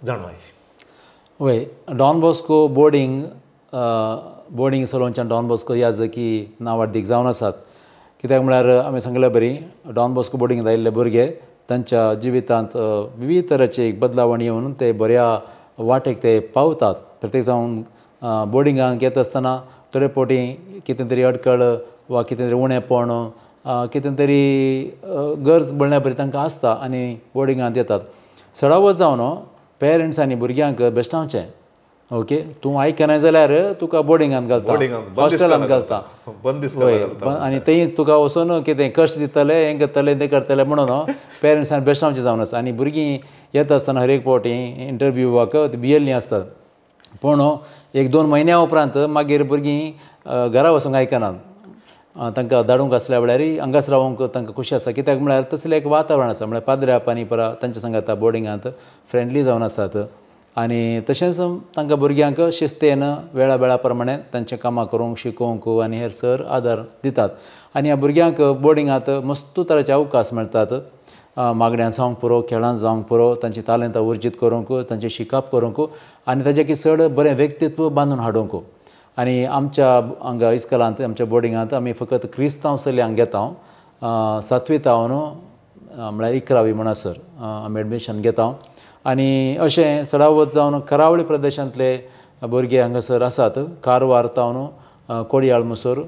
जाणवाय. वय, डॉन बॉस्को बोर्डींग बोर्डींग सलोनच्यान डॉन बॉस्को याजकी नांवाडदीक जावन आसात. कित्याक म्हळ्यार आमी सांगल्या बरी डॉन बॉस्को बोर्डिंगांत आयिल्ले भुरगे तांच्या जिवितांत विविध तरेचे एक बदलावण येवन ते बऱ्या वाटेक ते पावतात. प्रत्येक जावन बोर्डिंगाक येता आसतना थोडे फावटी कितें तरी अडकळ वा कितें तरी उणेपण कितें तरी गरज म्हणल्या बरी तांकां आसता आनी बोर्डिंगांत येतात. सडावत जावन पेरंट्सांनी भुरग्यांक बेश्टावचें, ओके तूं आयकना जाल्यार तुका बोर्डिंगांत घालता, हॉस्टेलांत घालता आनी थंय तुका वचून कितें कश्ट दितले, हें करतले तें करतले म्हणून पेरंट्सान बेश्टावचें जावन आसा. आनी भुरगीं येता आसतना हर एक फावटी इंटरव्यूवाक भियेल्लीं आसतात, पूण 1-2 म्हयन्या उपरांत मागीर भुरगीं घरा वचूंक आयकनात. तांकां धाडूंक आसल्या वेळार हांगाच रावंक तांकां खुशी आसा. कित्याक म्हळ्यार तसलें एक वातावरण आसा, म्हळ्यार पाद्र्याप आनी परा तांच्या सांगाता बोर्डिंगांत फ्रेंडली जावन आसात आनी तशेंच तांकां भुरग्यांक शिस्तेन वेळा वेळा प्रमाणे तांचें कामां करूंक शिकोवंक आनी हेर सर आदार दितात. आनी ह्या भुरग्यांक बोर्डिंगांत मस्त तरेचे अवकाश मेळटात, मागण्यांत जावंक पुरो, खेळांत जावंक पुरो, तांची तालेंतां उर्जीत करूंक, तांचें शिकप करूंक आनी ताजे चड बरें व्यक्तित्व बांदून हाडूंक. आनी आमच्या हांगा इस्कोलांत आमच्या बोर्डिंगांत आमी फकत क्रिस्तांव चलयांक घेता, 7वी तावन म्हळ्यार 11वी म्हणसर आमी एडमिशन घेता. आनी अशें चडावत जावन करावळी प्रदेशांतले भुरगे हांगासर आसात, कारवार तावन कोडयाळ म्हणसर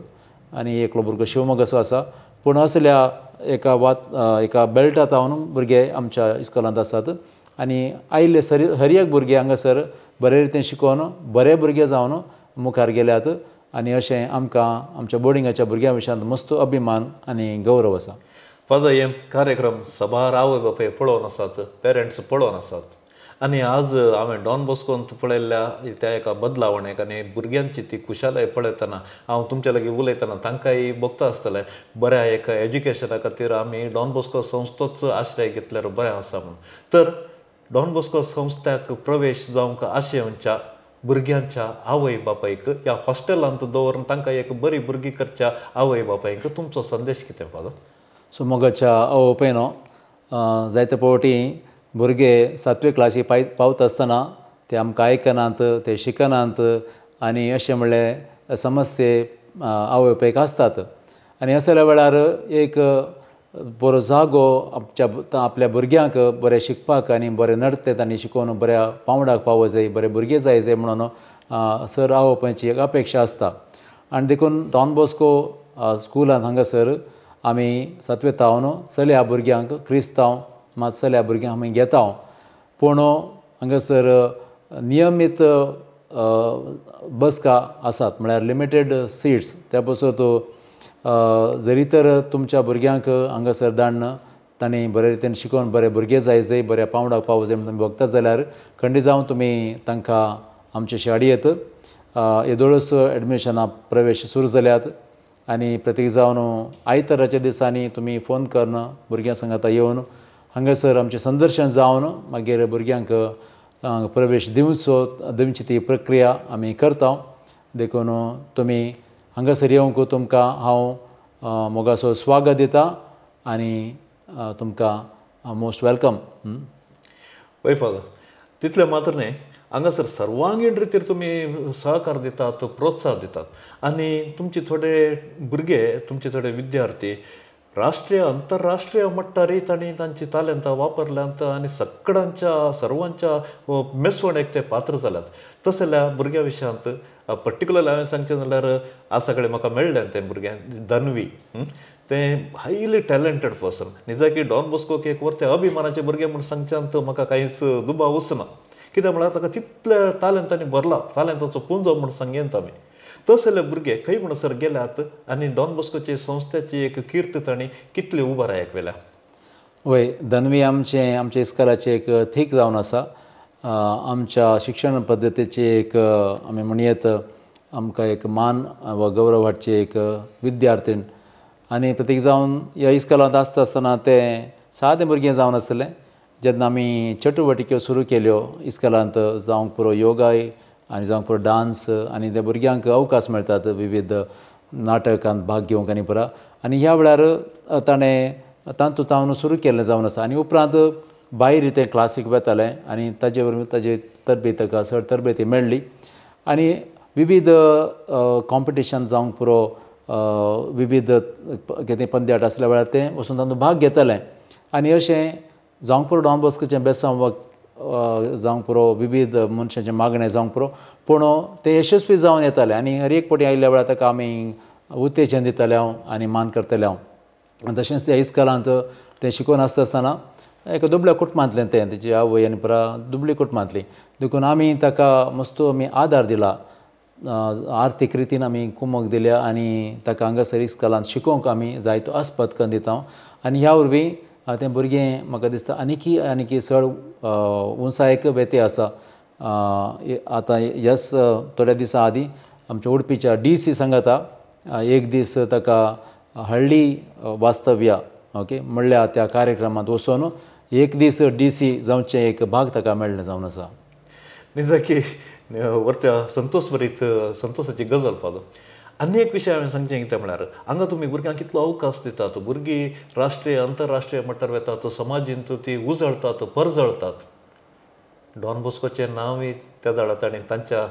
आनी एकलो भुरगो शिवमोगाचो आसा. पूण असल्या एका एका बेल्टा तावन भुरगे आमच्या इस्कोलांत आसात आनी आयिल्ले हर एक भुरगे हांगासर बरे रितीन शिकोवन बरे भुरगे जावन मुखार गेल्यात आनी अशें आमकां आमच्या बोर्डिंगाच्या भुरग्यां विशयांत मस्त अभिमान आनी गौरव आसा. फादर, हे कार्यक्रम सबार आवय बापाय पळोवन आसात, पेरंट्स पळोवन आसात आनी आज हांवें डॉन बॉस्कोंत पळयल्ल्या त्या एका बदलावणेक आनी भुरग्यांची ती खुशालय पळयतना, हांव तुमच्या लागीं उलयतना तांकांय भोगता आसतलें, बऱ्या एका एज्युकेशना खातीर आमी डॉन बॉस्को संस्थोच आश्रय घेतल्यार बरें आसा म्हूण. तर डॉन बॉस्को संस्थ्याक प्रवेश जावंक आशेवच्या भुरग्यांच्या आवय बापायक ह्या हॉस्टेलांत दवरून तांकां एक बरी भुरगीं करच्या आवय बापायक तुमचो संदेश कितें फादर? सो मोगाच्या आवय बापायनो, जायते फावटी भुरगे सातवे क्लासी पावता आसतना ते आमकां आयकनात, ते शिकनात आनी अशें म्हणलें समस्ये आवय बापायक आसतात. आनी असल्या वेळार एक बरो जागो आमच्या आपल्या भुरग्यांक बरें शिकपाक आनी बरें नडते तांणी शिकोवन बऱ्या पांवडाक पावो जाय, बरे भुरगे जाय जाय म्हणून सर आवय बापायची एक अपेक्षा आसता. आनी देखून डॉन बॉस्को स्कुलांत हांगासर आमी सातवे तावन चलया भुरग्यांक, क्रिस्तांव मात चलया भुरग्यांक आमी घेता. पूण हांगासर नियमीत बसका आसात, म्हळ्यार लिमिटेड सिट्स. त्या पासत जरी तर तुमच्या भुरग्यांक हांगासर धाडन तांणी बरे रितीन शिकोवन बरे भुरगे जाय जाय, बऱ्या पांवडाक पावो जाय म्हूण तुमी बघता जाल्यार खंडीत जावन तुमी तांकां आमचे शाळेंत येदोळच एडमिशना प्रवेश सुरू जाल्यात. आनी प्रत्येक जावन आयताराच्या दिसांनी तुमी फोन करून भुरग्यां सांगाता येवन हांगासर आमचें संदर्शन जावन मागीर भुरग्यांक प्रवेश दिवचो, दिवची ती प्रक्रिया आमी करता. देखून तुमी हांगासर येवंक तुमकां हांव मोगाचो स्वागत दिता आनी तुमकां मोस्ट welcome. वय फादर, तितलें मात्र न्हय, हांगासर सर्वांगीण रितीर तुमी सहकार दितात, प्रोत्साहन दितात आनी तुमचे थोडे भुरगे, तुमचे थोडे विद्यार्थी राष्ट्रीय अंतरराष्ट्रीय मट्टारय तांणी तांची तालेंतां वापरल्यांत आनी सगळ्यांच्या सर्वांच्या मेसवणेक ते पात्र जाल्यात. तशें जाल्यार भुरग्यां विशयांत पर्टिक्युलरली हांवें सांगचें जाल्यार आज सगळें म्हाका मेळ्ळें तें भुरगें धन्वी, तें हायली टॅलंटेड पर्सन. निजाकी डॉन बॉस्कोक एक वर्ते अभिमानाचे भुरगें म्हूण सांगच्यांत म्हाका कांयच दुबाव वचना. कित्याक म्हळ्यार ताका तितल्या तालेंतांनी भरला, तालेंताचो पुंजो म्हूण सांगयेंत आमी. तसले भुरगे खंय म्हणसर गेल्यात आनी डॉन बॉस्कोचे संस्थेची एक कीर्त तांणी कितली उबारायक व्हेल्या. वय, धन्वी आमचें आमच्या इस्कोलाचें एक थीक जावन आसा. आमच्या शिक्षण पद्दतीची एक आमी म्हणयेत आमकां एक मान वा गौरव हाडची एक विद्यार्थीण. आनी प्रतीक जावन ह्या इस्कोलांत आसता आसतना तें सादें भुरगें जावन आसलें. जेन्ना आमी चटुवटिक्यो सुरू केल्यो इस्कोलांत, जावंक पुरो योगाय आनी जावंक पुरो डांस, आनी त्या भुरग्यांक अवकाश मेळटात विविध नाटकांत भाग घेवंक आनी पुरा. आनी ह्या वेळार ताणें तातूंत हांव सुरू केल्लें जावन आसा. आनी उपरांत भायर तें क्लासीक वतालें आनी ताजे वरवीं ताजी तरबेत ताका चड तरबेती मेळ्ळी. आनी विविध कॉम्पिटिशन जावंक पुरो, विविध कितें पंद्याट आसल्या वेळार तें वचून तातूंत भाग घेतालें. आनी अशें जावंक पुरो डॉन बॉस्कोचें बेसांव वा जावंक पुरो विविध मनशांचें मागणें जावंक पुरो, पूण तें यशस्वी जावन येतालें. आनी हर एक फावटी आयिल्ल्या वेळार ताका आमी उत्तेजन दिताले हांव आनी मान करताले हांव. आनी तशेंच त्या इस्कोलांत तें शिकोवन आसता आसतना एका दुबळ्या कुटुंबांतलें तें, तेजी आवय आनी पुरा दुबळी कुटुंबांतली, देखून आमी ताका मस्त आमी आदार दिला, आर्थीक रितीन आमी कुमक दिल्या आनी ताका हांगासर इस्कोलांत शिकोवंक आमी जायतो आस्पत करून दिता. आनी ह्या वरवीं तें भुरगें म्हाका दिसता आनीकी आनीकी चड उंचायेक वेते आसा. आतां यस थोड्या दिसां आदीं आमच्या उडपीच्या डी सी सांगाता एक दीस ताका हळ्ळी वास्तव्य ओके म्हणल्यार त्या कार्यक्रमांत वचून एक दीस डी सी जावचें एक भाग ताका मेळ्ळें जावन आसा. निजाकी वर्त्या संतोष बरीत संतोषाची गजाल फादर. आनी एक विशय हांवें सांगचें कितें म्हळ्यार हांगा तुमी भुरग्यांक कितलो अवकाश दितात, भुरगीं राष्ट्रीय अंतरराष्ट्रीय मट्टार वतात, समाजींत ती उजळतात, परजळतात. डॉन बॉस्कोचें नांवय त्या जाणां तांणी तांच्या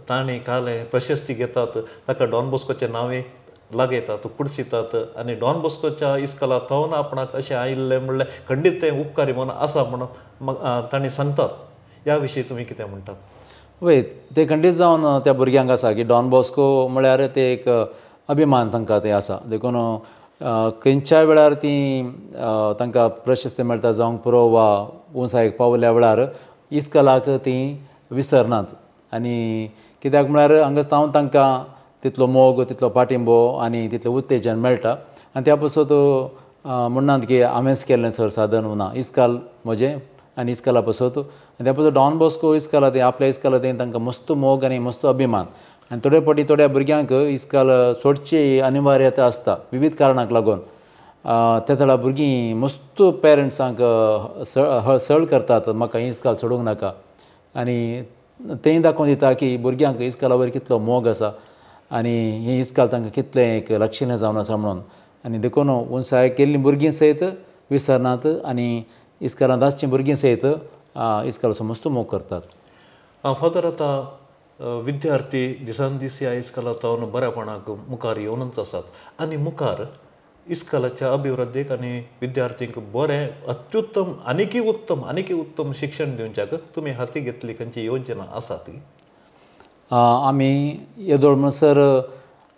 तांणी कालें प्रशस्ती घेतात, ताका डॉन बॉस्कोचें नांवय लागयतात, कुडशितात आनी डॉन बॉस्कोच्या इस्कोला थंय आपणाक अशें आयिल्लें म्हणल्यार खंडीत तें उपकारी म्हणून आसा म्हणून तांणी सांगतात. ह्या विशीं तुमी कितें म्हणटात? वय, तें खंडीत जावन त्या भुरग्यांक आसा की डॉन बॉस्को म्हळ्यार तें एक अभिमान तांकां तें आसा. देखून खंयच्याय वेळार तीं तांकां प्रशस्ती मेळटा जावंक पुरो वा उंचायेक पावल्या वेळार इस्कोलाक तीं विसरनात. आनी कित्याक म्हळ्यार हांगा जावन तांकां तितलो मोग, तितलो पाटिंबो आनी तितलें उत्तेजन मेळटा. आनी त्या पासत म्हणनात की हांवेंच केल्लें सर साधन ना इस्काल म्हजें आनी इस्काला पसत आनी त्या पसत डॉन बॉस्को इस्काला तें आपल्या इस्काला तें तांकां मस्त मोग आनी मस्त अभिमान. आनी थोडे फावटी थोड्या भुरग्यांक इस्काल सोडची अनिवार्यता आसता विविध कारणांक लागून. त्या थळा भुरगीं मस्त पेरंट्सांक सळ करतात म्हाका इस्काल सोडूंक नाका आनी तेंय दाखोवन दिता की भुरग्यांक इस्काला वयर कितलो मोग आसा आनी हें इस्काल तांकां कितलें एक लक्षणीय जावन आसा म्हणून. आनी देखून उंचाय केल्लीं भुरगीं सयत विसरनात आनी इस्कालांत आसचीं भुरगीं सयत इस्कालाचो मस्त मोग करतात. फादर, आतां विद्यार्थी दिसान दीस ह्या इस्कालांत बऱ्यापणाक मुखार येवनच आसात आनी मुखार इस्कालाच्या अभिवृद्धीक आनी विद्यार्थींक बरें अत्युत्तम आनीकय उत्तम आनीकय उत्तम शिक्षण दिवच्याक तुमी हाती घेतली खंयची योजना आसा ती? आमी येदोळ म्हणसर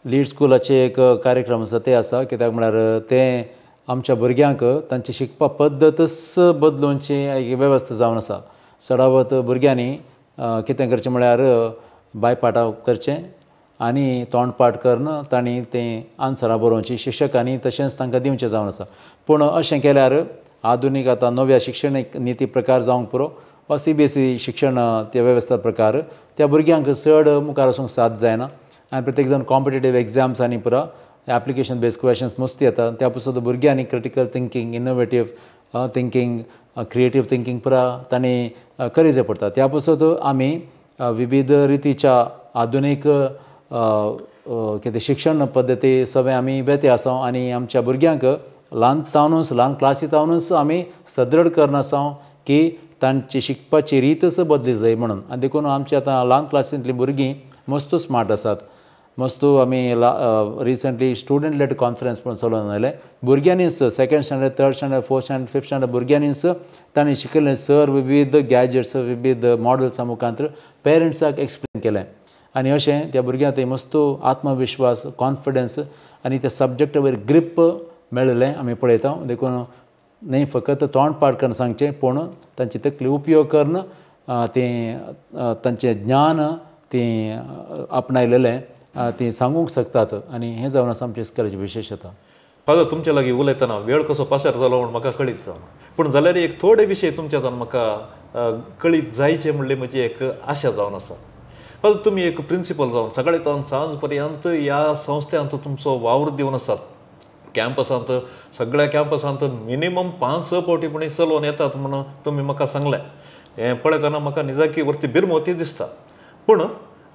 लीड स्कुलाचे एक कार्यक्रम आसा ते आसा, कित्याक म्हळ्यार तें आमच्या भुरग्यांक तांची शिकपा पद्दतच बदलूनची एक वेवस्था जावन आसा. चडावत भुरग्यांनी कितें करचें म्हळ्यार बायपाठां करचें आनी तोंडपाठ करून तांणी तें आन्सरां बरोवची शिक्षकांनी तशेंच तांकां दिवचें जावन आसा. पूण अशें केल्यार आधुनीक आतां नव्या शिक्षणीक निती प्रकार जावंक पुरो वा CBSE शिक्षण त्या वेवस्था प्रकार त्या भुरग्यांक चड मुखार वचूंक साथ जायना आनी प्रत्येक जाण कॉम्पिटेटीव एग्जाम्स आनी पुरा एप्लिकेशन बेस्ड क्वेशन्स मस्ती येता. त्या पसून भुरग्यांनी critical thinking, innovative thinking, creative thinking पुरा तांणी करीचें पडटा. त्या पसून आमी विविध रितीच्या आधुनीक कितें शिक्षण पद्दती सगळें आमी वेते आसा आनी आमच्या भुरग्यांक ल्हान तावनूच ल्हान क्लासी तावनूच आमी सदृढ करना आसा की तांची शिकपाची रीतच बदली जाय म्हणून. आनी देखून आमची आतां ल्हान क्लासींतलीं भुरगीं मस्त स्मार्ट आसात. मस्त आमी रिसंटली स्टुडंट लेड कॉन्फरन्स पण चलोवन आयले. भुरग्यांनीच second standard, third standard, fourth standard, fifth standard भुरग्यांनीच तांणी शिकयलें सर विविध गॅजेट्स विविध मॉडल्सा मुखांत पेरंट्साक एक्सप्लेन केलें आनी अशें त्या भुरग्यांक थंय मस्त आत्मविश्वास, कॉन्फिडन्स आनी त्या सब्जॅक्टा वयर ग्रीप मेळिल्लें आमी पळयता. देखून न्ही फकत तोंडपाठ करून सांगचें पूण तांची तकली उपयोग करून तें तांचें ज्ञान तीं आपणायलेलें तीं सांगूंक शकतात आनी हें जावन आसा आमच्या इस्कॉलाची विशेशता. फादर, तुमच्या लागीं उलयतना वेळ कसो पासार जालो म्हूण म्हाका कळीत जावना, पूण जाल्यार एक थोडे विशय तुमच्यान म्हाका कळीत जायचे म्हणली म्हजी एक आशा जावन आसा. फादर, तुमी एक प्रिंसिपल जावन सकाळी तावन सांज पर्यंत ह्या संस्थेंत तुमचो वावर दिवन आसात. कॅम्पसांत सगळ्या कॅम्पसांत मिनिमम 5-6 फावटी पुणी चलोवन येतात म्हणून तुमी म्हाका सांगलें. हें पळयतना म्हाका निजाकी वरती बिरमोती दिसता. पूण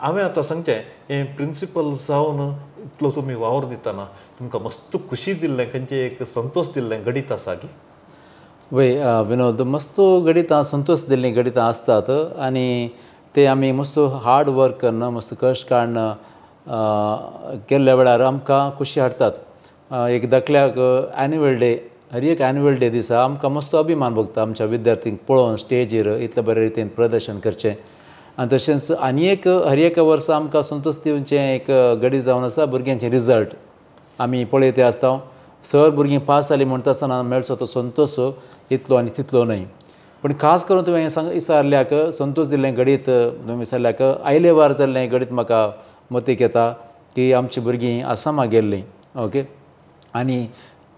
हांवें आतां सांगचें, हें प्रिंसिपल जावन इतलो तुमी वावर दितना तुमकां मस्त खुशी दिल्लें, खंयचें एक संतोश दिल्लें घडीत आसा की? वय विनोद, मस्त घडितां संतोश दिल्लीं घडितां आसतात आनी ते आमी मस्त हार्ड वर्क करून मस्त कश्ट काडून केल्ल्या वेळार आमकां खुशी हाडटात. एक धाकल्याक एन्युअल डे, हर एक एन्युअल डे दिसा आमकां मस्त अभिमान भोगता आमच्या विद्यार्थींक पळोवन स्टेजीर इतले बरे रितीन प्रदर्शन करचें. आनी तशेंच आनी एक हर एका वर्सा आमकां संतोश दिवचें एक घडी जावन आसा भुरग्यांचे रिजल्ट आमी पळयते आसता. सर भुरगीं पास जालीं म्हणटा आसतना मेळचो तो संतोश इतलो आनी तितलो न्हय. पूण खास करून तुवें सांग विचारल्याक संतोश दिल्लें घडीत तुवें विचारल्याक आयले वार जाल्लें घडीत म्हाका मतीक येता की आमचीं भुरगीं आसामा गेल्लीं. ओके, आनी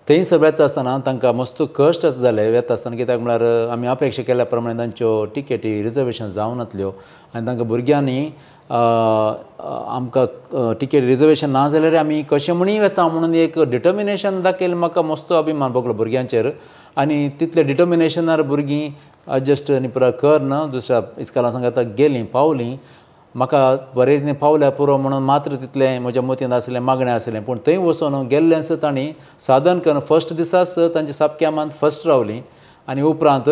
थंय सर वेता आसतना तांकां मस्त कश्ट जाले वेता आसतना, कित्याक म्हळ्यार आमी अपेक्षा केल्ल्या प्रमाणे तांच्यो टिकेटी रिजर्वेशन जावनातल्यो आनी तांकां भुरग्यांनी आमकां टिकेट रिजर्वेशन ना जाल्यार आमी कशें म्हणूय वेता म्हणून एक डिटर्मिनेशन दाखयलें. म्हाका मस्त अभिमान भोगलो भुरग्यांचेर आनी तितले डिटर्मिनेशनार भुरगीं एडजस्ट आनी पुरा करन दुसऱ्या इस्कॉला सांगाता गेलीं पावलीं. म्हाका बरें रितीन पावल्यार पुरो म्हणून मात्र तितलें म्हज्या मतींत आसलें, मागणें आसलें. पूण थंय वचून गेल्लेंच तांणी साधन करून फर्स्ट दिसाच तांच्या सापक्यामान फर्स्ट रावलीं आनी उपरांत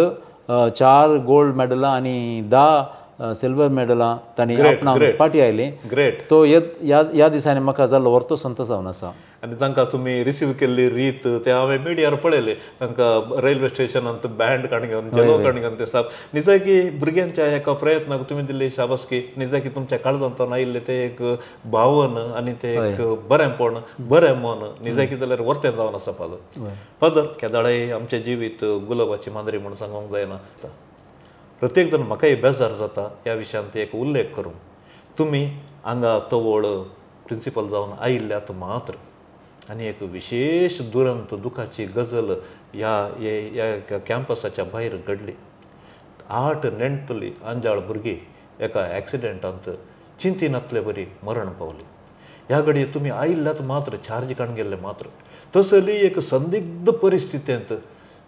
4 गोल्ड मेडलां आनी 10 सिल्वर मेडलां तांणी आपणाक पाटी आयलीं. ग्रेट. तो ह्या दिसांनी म्हाका जाल्लो व्हरतो संतोश जावन आसा. आनी तांकां तुमी रिसीव केल्ली रीत ते हांवें मिडियार पळयलें. तांकां रेल्वे स्टेशनांत बँड काडून घेवन जेलो काडून घेवन ते साप निजाकी भुरग्यांच्या एका प्रयत्नाक तुमी दिल्ली शाबासकी निजाकी तुमच्या काळजांत आयिल्लें तें एक भावन आनी तें एक बरेंपण बरें मन निजाकी जाल्यार वर्तें जावन आसा. फादर, फादर केदाळाय आमचें जिवीत गुलाबाची मांद्री म्हूण सांगूंक जायना. प्रत्येक जाण म्हाकाय बेजार जाता ह्या विशयांत एक उल्लेख करूंक. तुमी हांगा तवळ प्रिंसिपल जावन आयिल्ल्यात मात्र आनी एक विशेश दुरंत दुखाची गजल ह्या ह्या कॅम्पसाच्या भायर घडली. 8 नेणटली अंजाळ भुरगीं एका एक्सिडेंटांत चिंतिनातले बरी मरण पावली. ह्या घडये तुमी आयिल्ल्यात मात्र चार्ज काडून गेल्ले मात्र तसली एक संदिग्ध परिस्थितींत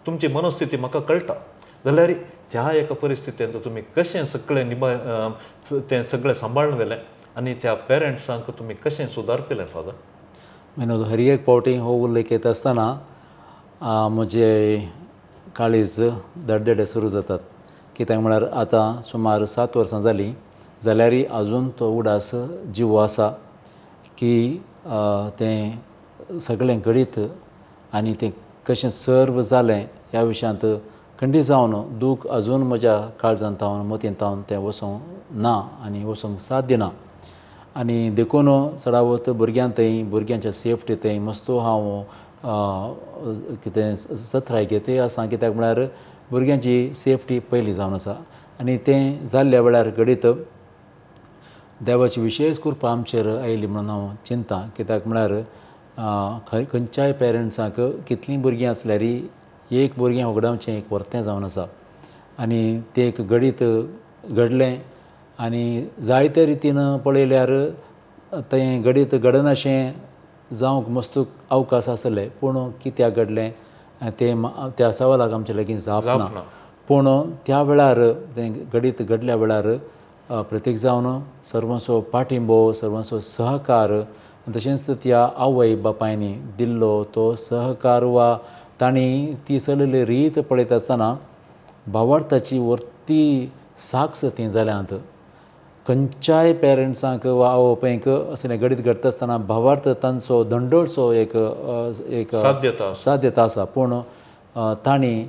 तुमची मनस्थिती म्हाका कळटा जाल्यार त्या एका परिस्थितींत तुमी कशें सगळें निभा तें सगळें सांबाळून व्हेलें आनी त्या पेरंट्सांक तुमी कशें सुदारपिलें फादर? विनोद, हर एक फावटी हो उल्लेख येता आसतना म्हजे काळीज धडधडे सुरू जातात. कित्याक म्हळ्यार आतां सुमार 7 वर्सां जालीं जाल्यारय आजून तो उडास जिवो आसा की तें सगळें घडीत आनी तें कशें सर्व जालें ह्या विशयांत खंडीत जावन दूख अजून म्हज्या काळजांत थावन मतींत थावन तें वचोंक ना आनी वचोंक साध्य ना. आनी देखून चडावत भुरग्यां थंय भुरग्यांच्या सेफ्टी थंय मस्तो हांव कितें सत्राय घेतय आसा. कित्याक म्हळ्यार भुरग्यांची सेफ्टी पयली जावन आसा आनी तें जाल्ल्या वेळार घडीत देवाची विशेश कृपा आमचेर आयली म्हणून हांव चिंता. कित्याक म्हळ्यार खंयच्याय पेरंट्सांक कितलीं भुरगीं आसल्यार एक भुरगें होगडावचें एक वर्तें जावन आसा आनी तें एक घडीत घडलें आनी जायते रितीन पळयल्यार तें घडीत घडनाशें जावंक मस्त अवकाश आसले पूण कित्याक घडलें तें त्या सवालाक आमचे लागीं जाप ना. पूण त्या वेळार तें घडीत घडल्या वेळार प्रत्येक जावन सर्वांचो पाठिंबो, सर्वांचो सहकार तशेंच त्या आवय बापायनी दिल्लो तो सहकार वा तांणी ती चलयल्ली रीत पळयता आसतना भावार्थाची वर्ती साक्ष ती जाल्यांत. खंयच्याय पेरंट्सांक वा आवय बापायक असलें घडीत घडटा आसतना भावार्थ तांचो दंडोळचो एक एक साध्यता आसा. पूण तांणी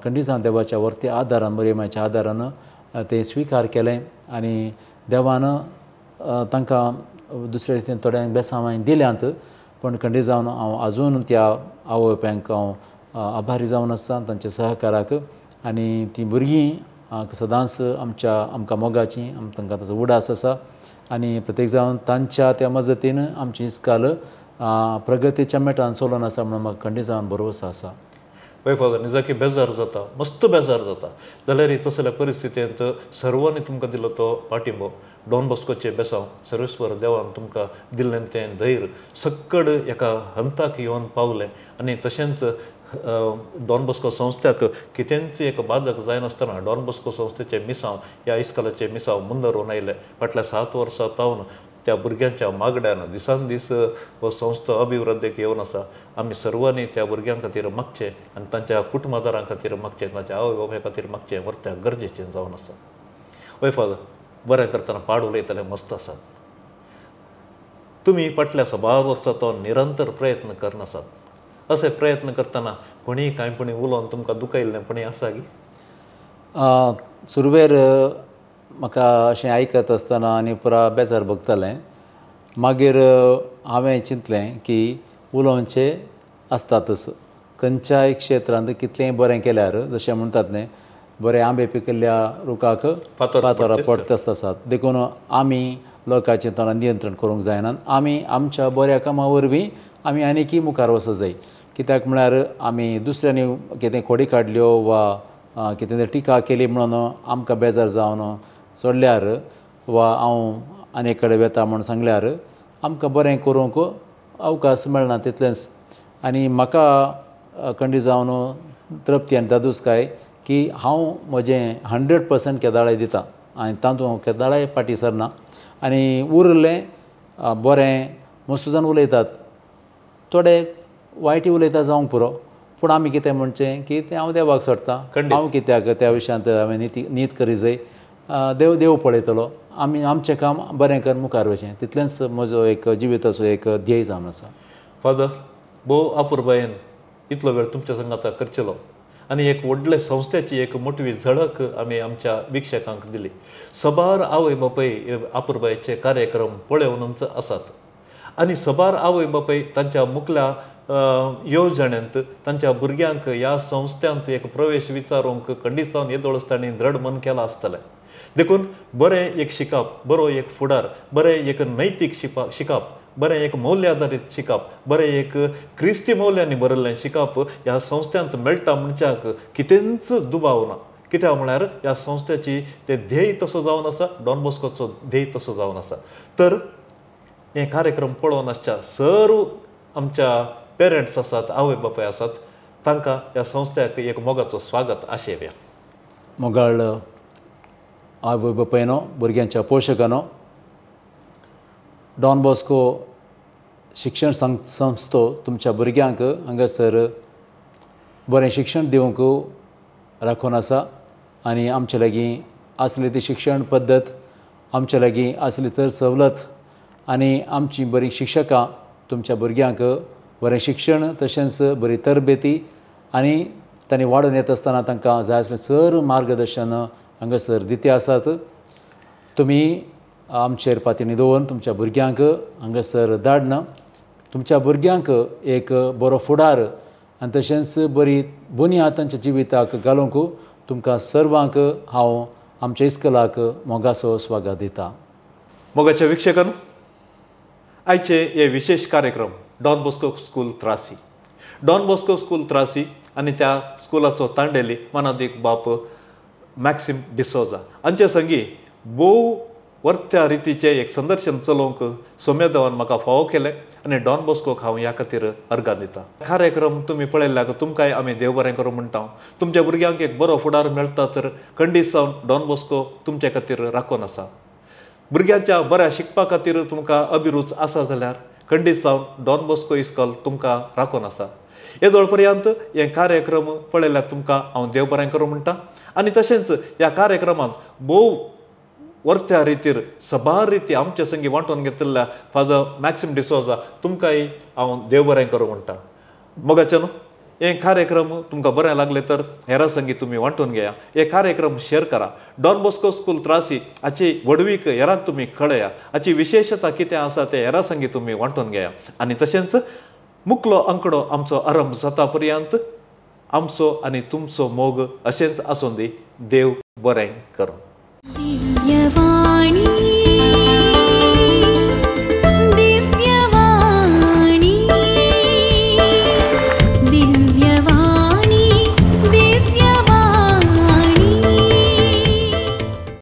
खंडीसान देवाच्या वर्ती आदारान मरियमाच्या आदारान तें स्विकार केलें आनी देवान तांकां दुसरे रितीन थोड्यांक बेसांवांय दिल्यांत. पूण खंडीत जावन हांव आजून त्या आवय बापायंक हांव आभारी जावन आसता तांच्या सहकाराक आनी तीं भुरगीं सदांच आमच्या आमकां मोगाची तांकां ताचो उडास आसा आनी प्रत्येक जावन तांच्या त्या मजतीन आमची इस्काल प्रगतीच्या मेटान चलोन आसा म्हणून म्हाका खंडीत जावन भरवंसो आसा. पळय फादर, निजाकी बेजार जाता, मस्त बेजार जाता जाल्यार तसल्या परिस्थितींत सर्वांनी तुमकां दिलो तो पाठिंबो, डॉन बॉस्कोचे बेसांव सर्वेस्वर देवान तुमकां दिल्लें तें धैर्य सक्कड एका हंताक येवन पावलें आनी तशेंच डॉन बॉस्को संस्थ्याक कितेंच एक बाधक जायनासतना डॉन बॉस्को संस्थेचे मिसांव ह्या इस्कालाचे मिसांव मुंदरून आयले. फाटल्या 7 वर्सां तावन त्या भुरग्यांच्या मागड्यान दिसान दीस हो संस्था अभिवृद्धीक येवन आसा. आमी सर्वांनी त्या भुरग्यां खातीर मागचें आनी तांच्या कुटुंबादारां खातीर मागचें, तांच्या आवय बापाय खातीर मागचें वर्त्या गरजेचें जावन आसा. वय फादर, बरें करतना पाड उलयतले मस्त आसात. तुमी फाटल्या साबार वर्सां तो निरंतर प्रयत्न करनासात. असे प्रयत्न करतना कोणीय कांय पणी उलोवन तुमकां दुखयल्लें पणी आसा गी? सुरवेर म्हाका अशें आयकत आसतना आनी पुरा बेजार भोगतालें. मागीर हांवें चिंतलें की उलोवचें आसतातच खंयच्याय क्षेत्रांत कितलेंय बरें केल्यार जशें म्हणटात न्ही बरे आंबे पिकिल्ल्या रुखाक फातरां पडतच आसात. देखून आमी लोकांचें तोंडान नियंत्रण करूंक जायना. आमी आमच्या बऱ्या कामां वरवीं आमी आनीकय मुखार वचूंक जाय. कित्याक म्हळ्यार आमी दुसऱ्यांनी कितें खोडी काडल्यो वा कितें तरी टिका केली म्हणून आमकां बेजार जावन सोडल्यार वा हांव आनी कडेन वेता म्हूण सांगल्यार आमकां बरें करूंक अवकाश मेळना तितलेंच. आनी म्हाका खंडीत जावन तृप्ती आनी दादूसकाय की हांव म्हजें 100% केदाळाय दिता आनी तातूंत हांव केदाळाय फाटीं सरना. आनी उरलें बरें मस्त जाण उलयतात, थोडे वायटी उलयता जावंक पुरो, पूण आमी कितें म्हणचें की तें हांव देवाक सोडटा. हांव कित्याक त्या विशयांत हांवें नीत करी जाय, देव देव पळयतलो. आमी आमचें काम बरें कर मुखार वचचें तितलेंच म्हजो एक जिविताचो एक ध्येय जावन आसा. फादर, भोव अपुरबायेन इतलो वेळ तुमच्या संगाता करचेलो आनी एक व्हडले संस्थेची एक मोटवी झळक आमी आमच्या वीक्षकांक दिली. सबार आवय बापाय अपुरबायेचे कार्यक्रम पळोवनच आसात आनी सबार आवय बापाय तांच्या मुखल्या येवजण्यांत तांच्या भुरग्यांक ह्या संस्थ्यांत एक प्रवेश विचारूंक खंडीत जावन येदोळच तांणी दृढ मन केलां आसतलें. देखून बरें एक शिकप, बरो एक फुडार, बरें एक नैतीक शिकप बरें एक मौल्य आदारीत शिकप, बरें एक क्रिस्ती मौल्यांनी बरयल्लें शिकप ह्या संस्थ्यांत मेळटा म्हणच्याक कितेंच दुबाव ना. कित्याक म्हळ्यार ह्या संस्थेची ते ध्येय तसो जावन आसा, डॉन बॉस्कोचो ध्येय तसो जावन आसा. तर हे कार्यक्रम पळोवन आसच्या सर्व आमच्या पेरंट्स आसात, आवय बापाय आसात, तांकां ह्या संस्थ्याक एक मोगाचो स्वागत आशेवया. मोगाळ आवय बापायनो, भुरग्यांच्या पोशकानो, डॉन बॉस्को शिक्षण संस्थो तुमच्या भुरग्यांक हांगासर बरें शिक्षण दिवंक राखून आसा आनी आमचे लागीं आसली ती शिक्षण पद्दत, आमचे लागीं आसली तर सवलत आनी आमची बरीं शिक्षकां तुमच्या भुरग्यांक बरें शिक्षण तशेंच बरी तरबेती आनी तांणी वाडून येता आसतना तांकां जाय आसलें सर्व मार्गदर्शन हांगासर दिते आसात. तुमी आमचेर पातयेणी दवरून तुमच्या भुरग्यांक हांगासर धाडना तुमच्या भुरग्यांक एक बरो फुडार आनी तशेंच बरी बुन्याद तांच्या जिविताक घालूंक तुमकां सर्वांक हांव आमच्या इस्कलाक मोगाचो स्वागत दिता. मोगाच्या विक्षकान, आयचे हे विशेष कार्यक्रम Don Bosco school Trasi, Don Bosco school Trasi आनी त्या स्कुलाचो तांडेली मानादीक बाप मॅक्सिम डिसोजा हांचे संगी भोव वर्त्या रितीचें एक संदर्शन चलोवंक सोम्यादेवान म्हाका फावो केलें आनी डॉन बॉस्कोक हांव ह्या खातीर अर्गां दिता. कार्यक्रम तुमी पळयल्ल्याक तुमकांय आमी देव बरें करूं म्हणटा. तुमच्या भुरग्यांक एक बरो फुडार मेळटा तर खंडीत सावन डॉन बॉस्को तुमचे खातीर राखून आसा. भुरग्यांच्या बऱ्या शिकपा खातीर तुमकां अभिरूच आसा जाल्यार खंडीत सावन डॉन बॉस्को इस्कॉल तुमकां राखून आसा. येदोळ पर्यंत हे कार्यक्रम पळयल्यार तुमकां हांव देव बरें करूं म्हणटा आनी तशेंच ह्या कार्यक्रमांत भोव वर्त्या रितीर सबार रिती आमचे संगी वांटून घेतिल्ल्या फादर मॅक्सिम डिसोजा तुमकांय हांव देव बरें करूं म्हणटा. मोगाचे न्हू, हे कार्यक्रम तुमकां बरें लागले तर हेरा संगी तुमी वांटून घेया, हे कार्यक्रम शेअर करा. डॉन बॉस्को स्कूल त्रासी हाची व्हडवीक हेरांक तुमी कळया, हाची विशेशता कितें आसा तें हेरा संगी तुमी वांटून घेया आनी तशेंच मुकलो अंकडो आमचो आरंभ जाता पर्यंत आमचो आनी तुमचो मोग अशेंच आसूं दी. देव बरें करूं. दिव्यवाणी.